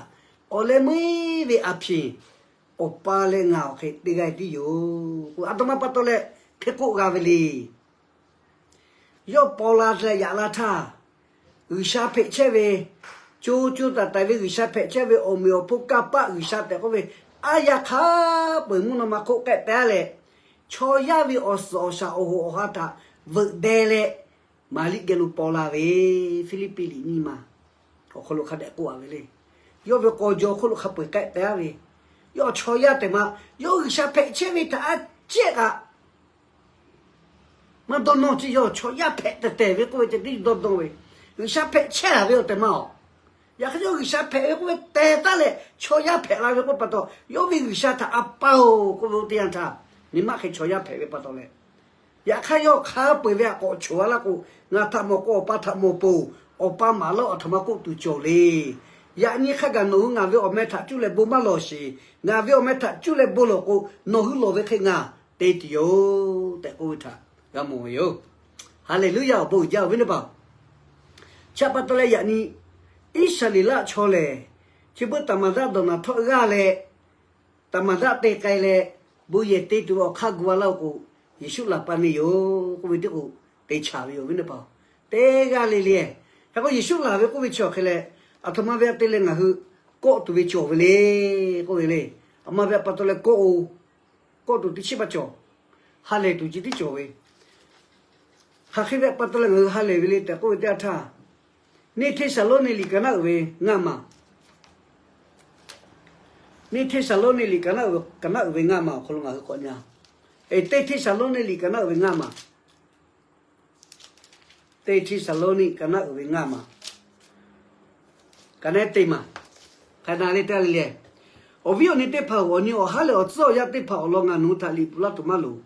awˬ leh meuˇ ve aˬ hpiˍ, Awˬ pa leh ngaˬ awˬ hk'e teˇ g'aˇ tiˉ yoˬ. Aˬ htoꞈ ma pa taw leh hk'e k'oˆ g'a ve le. Yawˇ paw la leh yaꞈ la htaˇ, G'uiˬsha hpehꞈ chehˇ ve, co co taiˍ taiˍ ve G'uiˬsha hpehꞈ chehˇ ve, awˬ meꞈ awˬ hponˇ kanˇ paˆ G'uiˬsha tehꞈ k'oˆ ve, aˉ yaˇ hk'a peu-eˬ mvuhˇ naw ma hk'oˆ k'ehˆ teh-a leh, chaw yaˇ ve awˬ suhˍ awˬ shaˍ awˬ hoꞈ awˬ ha htaꞈ veuꞈ deh leh, Maˍriˆ geh lo paw la ve, Hpiˇliˇpiˆ liꞈ nyiˇ ma awˬ hk'aw lo hk'a dehꞈ k'oˆ a ve le. Yawˇ ve k'aw jaw hk'oˆ lo hk'a peu-eˬ k'ehˆ teh-a ve, yawˇ chaw yaˇ tehꞈ ma, yawˇ G'uiˬsha hpehꞈ chehˇ ve htaꞈ a ciˉ kaꞈ maˇ dawˇ nawˇ ce. Yawˇ chaw yaˇ hpehꞈ tehˬ tehˬ ve k'oˆ ve ceh tiˉ dawˇ dawˇ ve, G'uiˬsha hpehꞈ chehˇ a ve awˬ tehˬ ma-oˬ. Yaꞈ hk'aˇ yawˇ G'uiˬsha hpehꞈ ve k'oˆ ve teh taˉ leh chaw yaˇ hpehꞈ la ve k'oˆ pa taw, yawˇ ve G'uiˬsha htaꞈ a pa-oˬ k'oˆ ve oˇ teˇ yanˇ htaˇ, nyi maˆ hk'e chaw yaˇ hpehꞈ ve pa taw leh, yaꞈ hk'aˇ yawˇ hk'a peu-eˬ ve htaꞈ k'awꞈ choˬ a laˇ k'o, Ngaˬ htaꞈ mawˬ k'o Awˬ pa htaꞈ mawˬ peuˬ. Awˬ pa maˍ laˇ-oˆ, aˬ htoꞈ ma k'oˆ tuˬ cawˬ le. Yaꞈ nyi hk'a gaˬ nawˬ hui ngaˬ ve awˬ meh htaꞈ cuˇ leh bon maˇ lawˬ sheˍ. Ngaˬ ve awˬ meh htaꞈ cuˇ leh bon lawˬ k'o, nawˬ hui lawˬ ve hk'e ngaˬ te tuˬ yoˬ tehꞈ k'oˆ ve htaꞈ g'a mawˬ ve yoˬ. Haˍleˍluˇyaˬ. Awˬ bon uiˍ jaˇ ve teˇ hpaˍ. Chi pa taw leh yaꞈ nyi Iˉsaˍreˍlaˆ chaw lehˬ, chi beuꞈ taˍ maˍ daˇ dawˬ naˍ htawˆ g'aˇ leh, taˍ maˍ daˆ te k'ai leh, bon yehˬ te tuˬ ve awˬ hk'aˇ gu a laˇ-oˬ k'o, Yeˍsuˆ laˬ pa neˇ yoˬ k'oˆ ve teˇ k'o, te chaˍ ve yoˬ ve teˇ hpaˍ-oˬ. Teˇ g'aˇ le le, hk'e k'o Yeˍsuˆ laˬ ve k'oˆ ve chi awˬ hk'e leh, aˬ htoꞈ ma ve a te leh ngaˬ hui kawˆ tuˬ ve cawˬ ve le k'oˆ ve le. Aˬ ma ve pa taw leh kawˆ-oˬ. Kawˆ tuˬ teˇ chiˉ maˇ cawˬ. Ha lehˬ tuˬ ceh tiˉ cawˬ ve. Hk'aˬ hk'e ve pa taw leh ngaˬ hui ha lehˬ ve le tehꞈ k'oˆ ve teˇ yanˇ htaˇ, neˇ Hteˇsaˍlawˇniˆ liꞈ ka naˉ uiˍ ve ngaˇ maˬ, neˇ Hteˇsaˍlawˇniˆ liꞈ ka naˉ uiˍ ve ngaˇ maˬ awˬ hk'aw lo ngaˬ hui k'awꞈ nyi-a. Teˇ Hteˇsaˍlawˇniˆ liꞈ ka naˉ uiˍ ve ngaˇ maˬ, teˇ Hteˇsaˍlawˇniˆ ka naˉ uiˍ ve ngaˇ maˬ, ka naˉ teˇ maˬ, hk'a na le teˇ g'aˇ le le. Awˬ viˉ awˬ nyi teˇ hpaˍ-oˬ, awˬ nyi awˬ haˉ leh awˬ tcuhˉ awˬ yanˇ teˇ hpaˍ awˬ lawn ngaˬ nawˬ hui htaꞈ liꞈ bvuhꞈ laˇ tuˬ maˇ loˍ.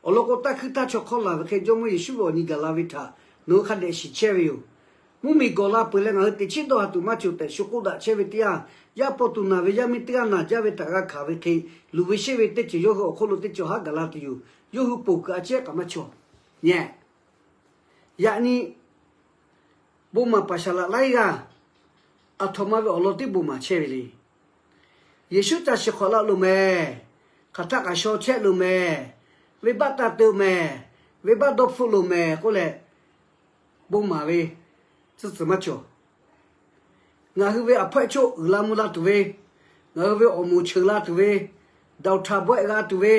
Awˬ lawn k'o, taˇ hkuiˇ htaˇ chaw hk'awˇ laˬ ve hk'e Jawˇmawˇ Yeˍsuˆ ve awˬ nyi gaˬ la ve htaꞈ nawˬ hui hk'a dehꞈ shiˍ chehˇ ve yoˬ. Mvuhˇmiˬ gawˬ la peuˬ leh ngaˬ hui teꞈ chiˉ dawˇ ha tuˬ maˇ cawˬ tehꞈ shu k'oˆ daꞈ chehˇ ve teˇ yanˇ, yaˇ paw tuˬ naˬ ve yaˇ miˇ teˇ g'aˇ naˬ jaˇ ve htaꞈ g'a hkanˍ ve hk'e, luˬ ve sheˆ ve teˇ ceuˬ yawˇ hui awˬ hk'oˆ lo teˇ ceuˬ haˉ gaˬ la tuˬ yoˬ. Yawˇ hui ponˬ kuiˬ a cehˉ kaꞈ maˇ cawˬ. Nyi, yaꞈ nyi bon maˍ paˍ shaˍ laꞈ laiˉ g'aˇ aˬ htoꞈ ma ve awˬ lawn teˇ bon maˍ chehˇ ve le. Yeˍsuˆ ca shiˍ hk'awꞈ la loˬ mehˍ. Hk'aˬ htaˆ kaꞈ shaw chehˇ loˬ mehˍ. Venˇbaˆ taˇ te-o mehˍ. Venˇbaˆ dawˇ hpfuhˆ loˬ mehˍ k'oˆ leh, bon maˍ ve tcuhˉ tcuhˍ maˇ cawˬ. Ngaˬ hui ve aˬ hpawehˇ choˆ uiˍ la mvuh la tuˬ ve, ngaˬ hui ve awˬ moˍ cheuˬ la tuˬ ve, daꞈ htaꞈ bawehˆ g'a tuˬ ve,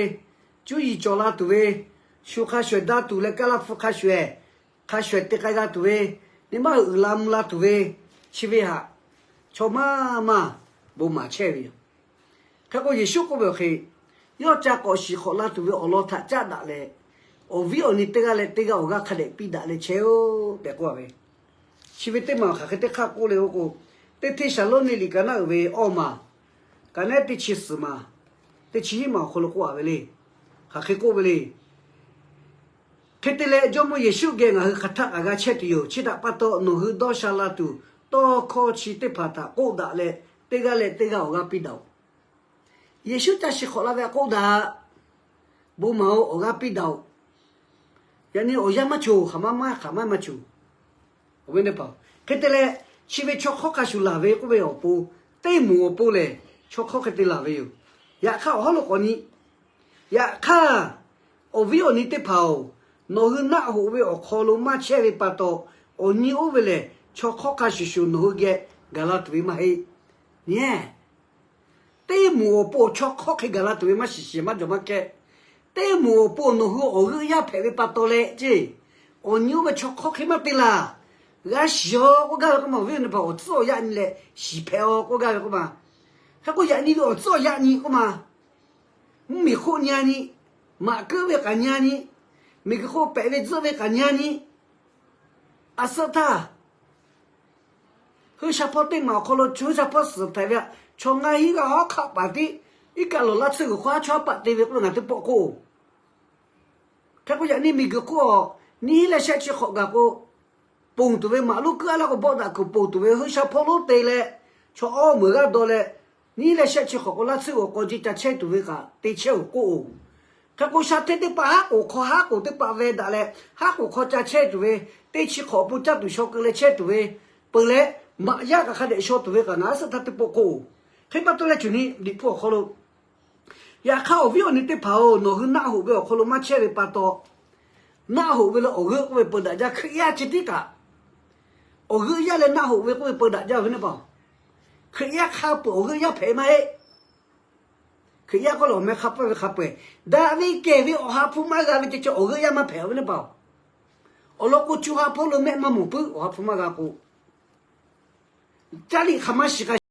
cuˇ yiˍ cawˬ la tuˬ ve, shu hk'a shuˍ shuˍ ehˍ daˇ tuˬ leh kaˇ laˇ hpfuh hk'a shuˍ shuˍ ehˍ, hk'a shuˍ shuˍ ehˍ te k'ai g'a tuˬ ve, neˇ maˇ uiˍ la mvuh la tuˬ ve, chi ve htaꞈ chaw maˇ maˇ bon maˍ chehˇ ve yoˬ. Hk'e k'o Yeˍsuˆ k'oˆ ve awˬ hk'e, yawˇ ca k'awꞈ shiˍ hk'awꞈ la tuˬ ve awˬ lawn htaꞈ caˉ daꞈ leh, awˬ viˉ awˬ nyi teˇ g'aˇ leh teˇ g'aˇ awˬ g'aˇ hk'a dehꞈ piˇ daꞈ leh chehˇ-oˆ tehꞈ k'oˆ ve. Chi ve teˇ maˬ hk'aˬ hk'e teˇ hk'aˇ k'oˆ le k'o, teˇ Hteˇsaˍlawˇniˆ liꞈ ka naˉ uiˍ ve awˇ maˬ, ka naˉ teˇ chi suhˍ maˬ, teˇ chi hiˉ maˬ awˬ hk'aw lo k'oˆ a ve le. Hk'aˬ hk'e k'oˆ ve le. Hk'e te leh Jawˇmawˇ Yeˍsuˆ geh ngaˬ hui hk'aˬ htaˆ kaꞈ g'a chehˇ tuˬ yoˬ. Chi htaꞈ pa taw nawˬ hui dawˇ sha la tuˬ tawˇ hkawˇ chi teˇ hpaˍ htaꞈ k'oˆ daꞈ leh, teˇ g'aˇ leh teˇ g'aˇ awˬ g'aˇ piˇ daꞈ-oꞈ. Yeˍsuˆ ca shiˍ hk'awꞈ la ve htaꞈ k'oˆ daꞈ. Bon maˍ-oˬ, awˬ g'aˇ piˇ daꞈ-oꞈ. Yaꞈ nyi awˬ yanˇ maˇ cawˬ, hk'aˬ ma maˇ hk'aˬ ma maˇ cawˬ. Awˬ viˉ teˇ hpaˍ-oˬ, hk'e te leh chi ve chaw hk'awˇ hk'a shuˍ laˬ ve k'oˆ ve awˬ pon, teˇ moˍ awˬ pon lehˬ chaw hk'awˇ hk'e te laˬ ve yoˬ. Yaꞈ hk'aˇ awˬ hawˉ lo k'awꞈ nyi. Yaꞈ hk'aˇ, awˬ viˉ awˬ nyi teˇ hpaˍ-oˬ, nawˬ hui naˆ hoꞈ ve awˬ hk'aw lo maˇ chehˇ ve pa taw, awˬ nyi oˇ ve lehˬ chaw hk'awˇ hk'a shuˍ shuˍ nawˬ hui geh gaˬ la tuˬ ve maˇ heˆ. Nyi, teˇ moˍ awˬ pon chaw hk'awˇ hk'e gaˬ la tuˬ ve maˇ shiˍ shiˍ maˇ jawˬ maˇ kehˉ. Teˇ moˍ awˬ pon nawˬ hui awˬ g'euˆ yaˇ hpehꞈ ve pa taw leh ceˇ, awˬ nyi oˇ ve chaw hk'awˇ hk'e maˇ te laˬ. G'a shiˍ-aw k'oˆ gaˇ ve k'oˆ ma, awˬ viˉ awˬ nyi teˇ hpaˍ awˬ tcuhˉ awˬ yaˇ nyi leh shiˍ hpehꞈ-aw k'oˆ gaˇ ve k'oˆ ma. Hk'e k'o yaꞈ nyi ve awˬ tcuhˉ awˬ yaˇ nyi k'oˆ ma, mvuhˇmiˬ hk'oˆ nyi-a nyi, maꞈ keuˆ ve k'aꞈ nyi-a nyi, miˬguiˬ hk'oˆ pehꞈ ve tzuhˆ ve k'aꞈ nyi-a nyi, a suhˆ htaˇ hui sha hpawˇ teˇ maˬ awˬ hk'aw lo chaw hui sha hpawˇ suhˍ hpehꞈ ve, chaw ngaˇ hinˉ g'aˇ hawˉ hk'aˆ paˍ tiˉ iˉ kaˆ lawˬ laˇ tsuhˇ g'uiˬ hk'aw haˉ chawˇ haˉ paˆ te ve k'oˆ ve ngaˬ teˇ pawˆ k'oˆ. Hk'e k'o yaꞈ nyi miˬguiˬ hk'oˆ nyiˇ hinˉ leh shehˆ chi hk'awꞈ gaˬ k'o, ponˬ tuˬ ve maꞈ lonˉ kuiˉ a laˇ k'o bawˆ daꞈ kuiˬ ponˬ tuˬ ve hui sha hpawˇ lonˉ te leh, chaw awˇ meuˬ g'aˇ dawˇ leh, nyiˇ hinˉ leh shehˆ chi hk'awꞈ k'o laˇ tsuhˇ g'uiˬ k'aw ji ca chehˇ tuˬ ve kaꞈ te chehˇ-oˬ k'oˆ-oˬ. Hk'e k'o sha hteˇ teˇ hpaˍ haˉ k'oˍ hk'aw haˉ k'oˍ teˇ hpaˍ veh daꞈ leh, haˉ k'oˍ hk'aw ca chehˇ tuˬ ve, teˇ chi hk'awꞈ awˬ pon caˇ tuˬ shaw keu leh chehˇ tuˬ ve, peuˬ leh maꞈ yaˇ kaꞈ hk'a dehꞈ shaw tuˬ ve kaꞈ ngaˬ a suhˆ htaˇ teˇ pawˆ k'oˆ-oˬ. Hk'e pa taw leh cuˬ nyi Liꞈ hpu awˬ hk'aw lo, yaꞈ hk'aˇ awˬ viˉ awˬ nyi teˇ hpaˍ-oˬ, nawˬ hui naˆ hoꞈ ve awˬ hk'aw lo maˇ chehˇ ve pa taw, naˆ hoꞈ ve leh awˬ g'euˆ k'oˆ ve peu daꞈ jaˇ. Hkriꞈ yaˇ chi tiˉ kaꞈ awˬ g'euˆ yaˇ leh naˆ hoꞈ ve k'oˆ ve peu daꞈ jaˇ ve teˇ hpaˍ, Hkriꞈ yaˇ hk'a peuˬ awˬ g'euˆ yaˇ hpehꞈ maˇ heˆ. Hkriꞈ yaˇ k'oˆ leh awˬ meh hk'a peuˬ ve hk'a peu-eˬ daꞈ ve kehˬ ve awˬ ha hpu maˇ g'a ve ceh ceh awˬ g'euˆ yaˇ maˇ hpehꞈ ve teˇ hpaˍ-oˬ. Awˬ lawn k'o, co ha hpawˇ lo mehˆ maˇ mawˬ puiˉ, awˬ ha hpu maˇ g'a k'o, caˇ liꞈ hk'aˬ ma shiˍ k'a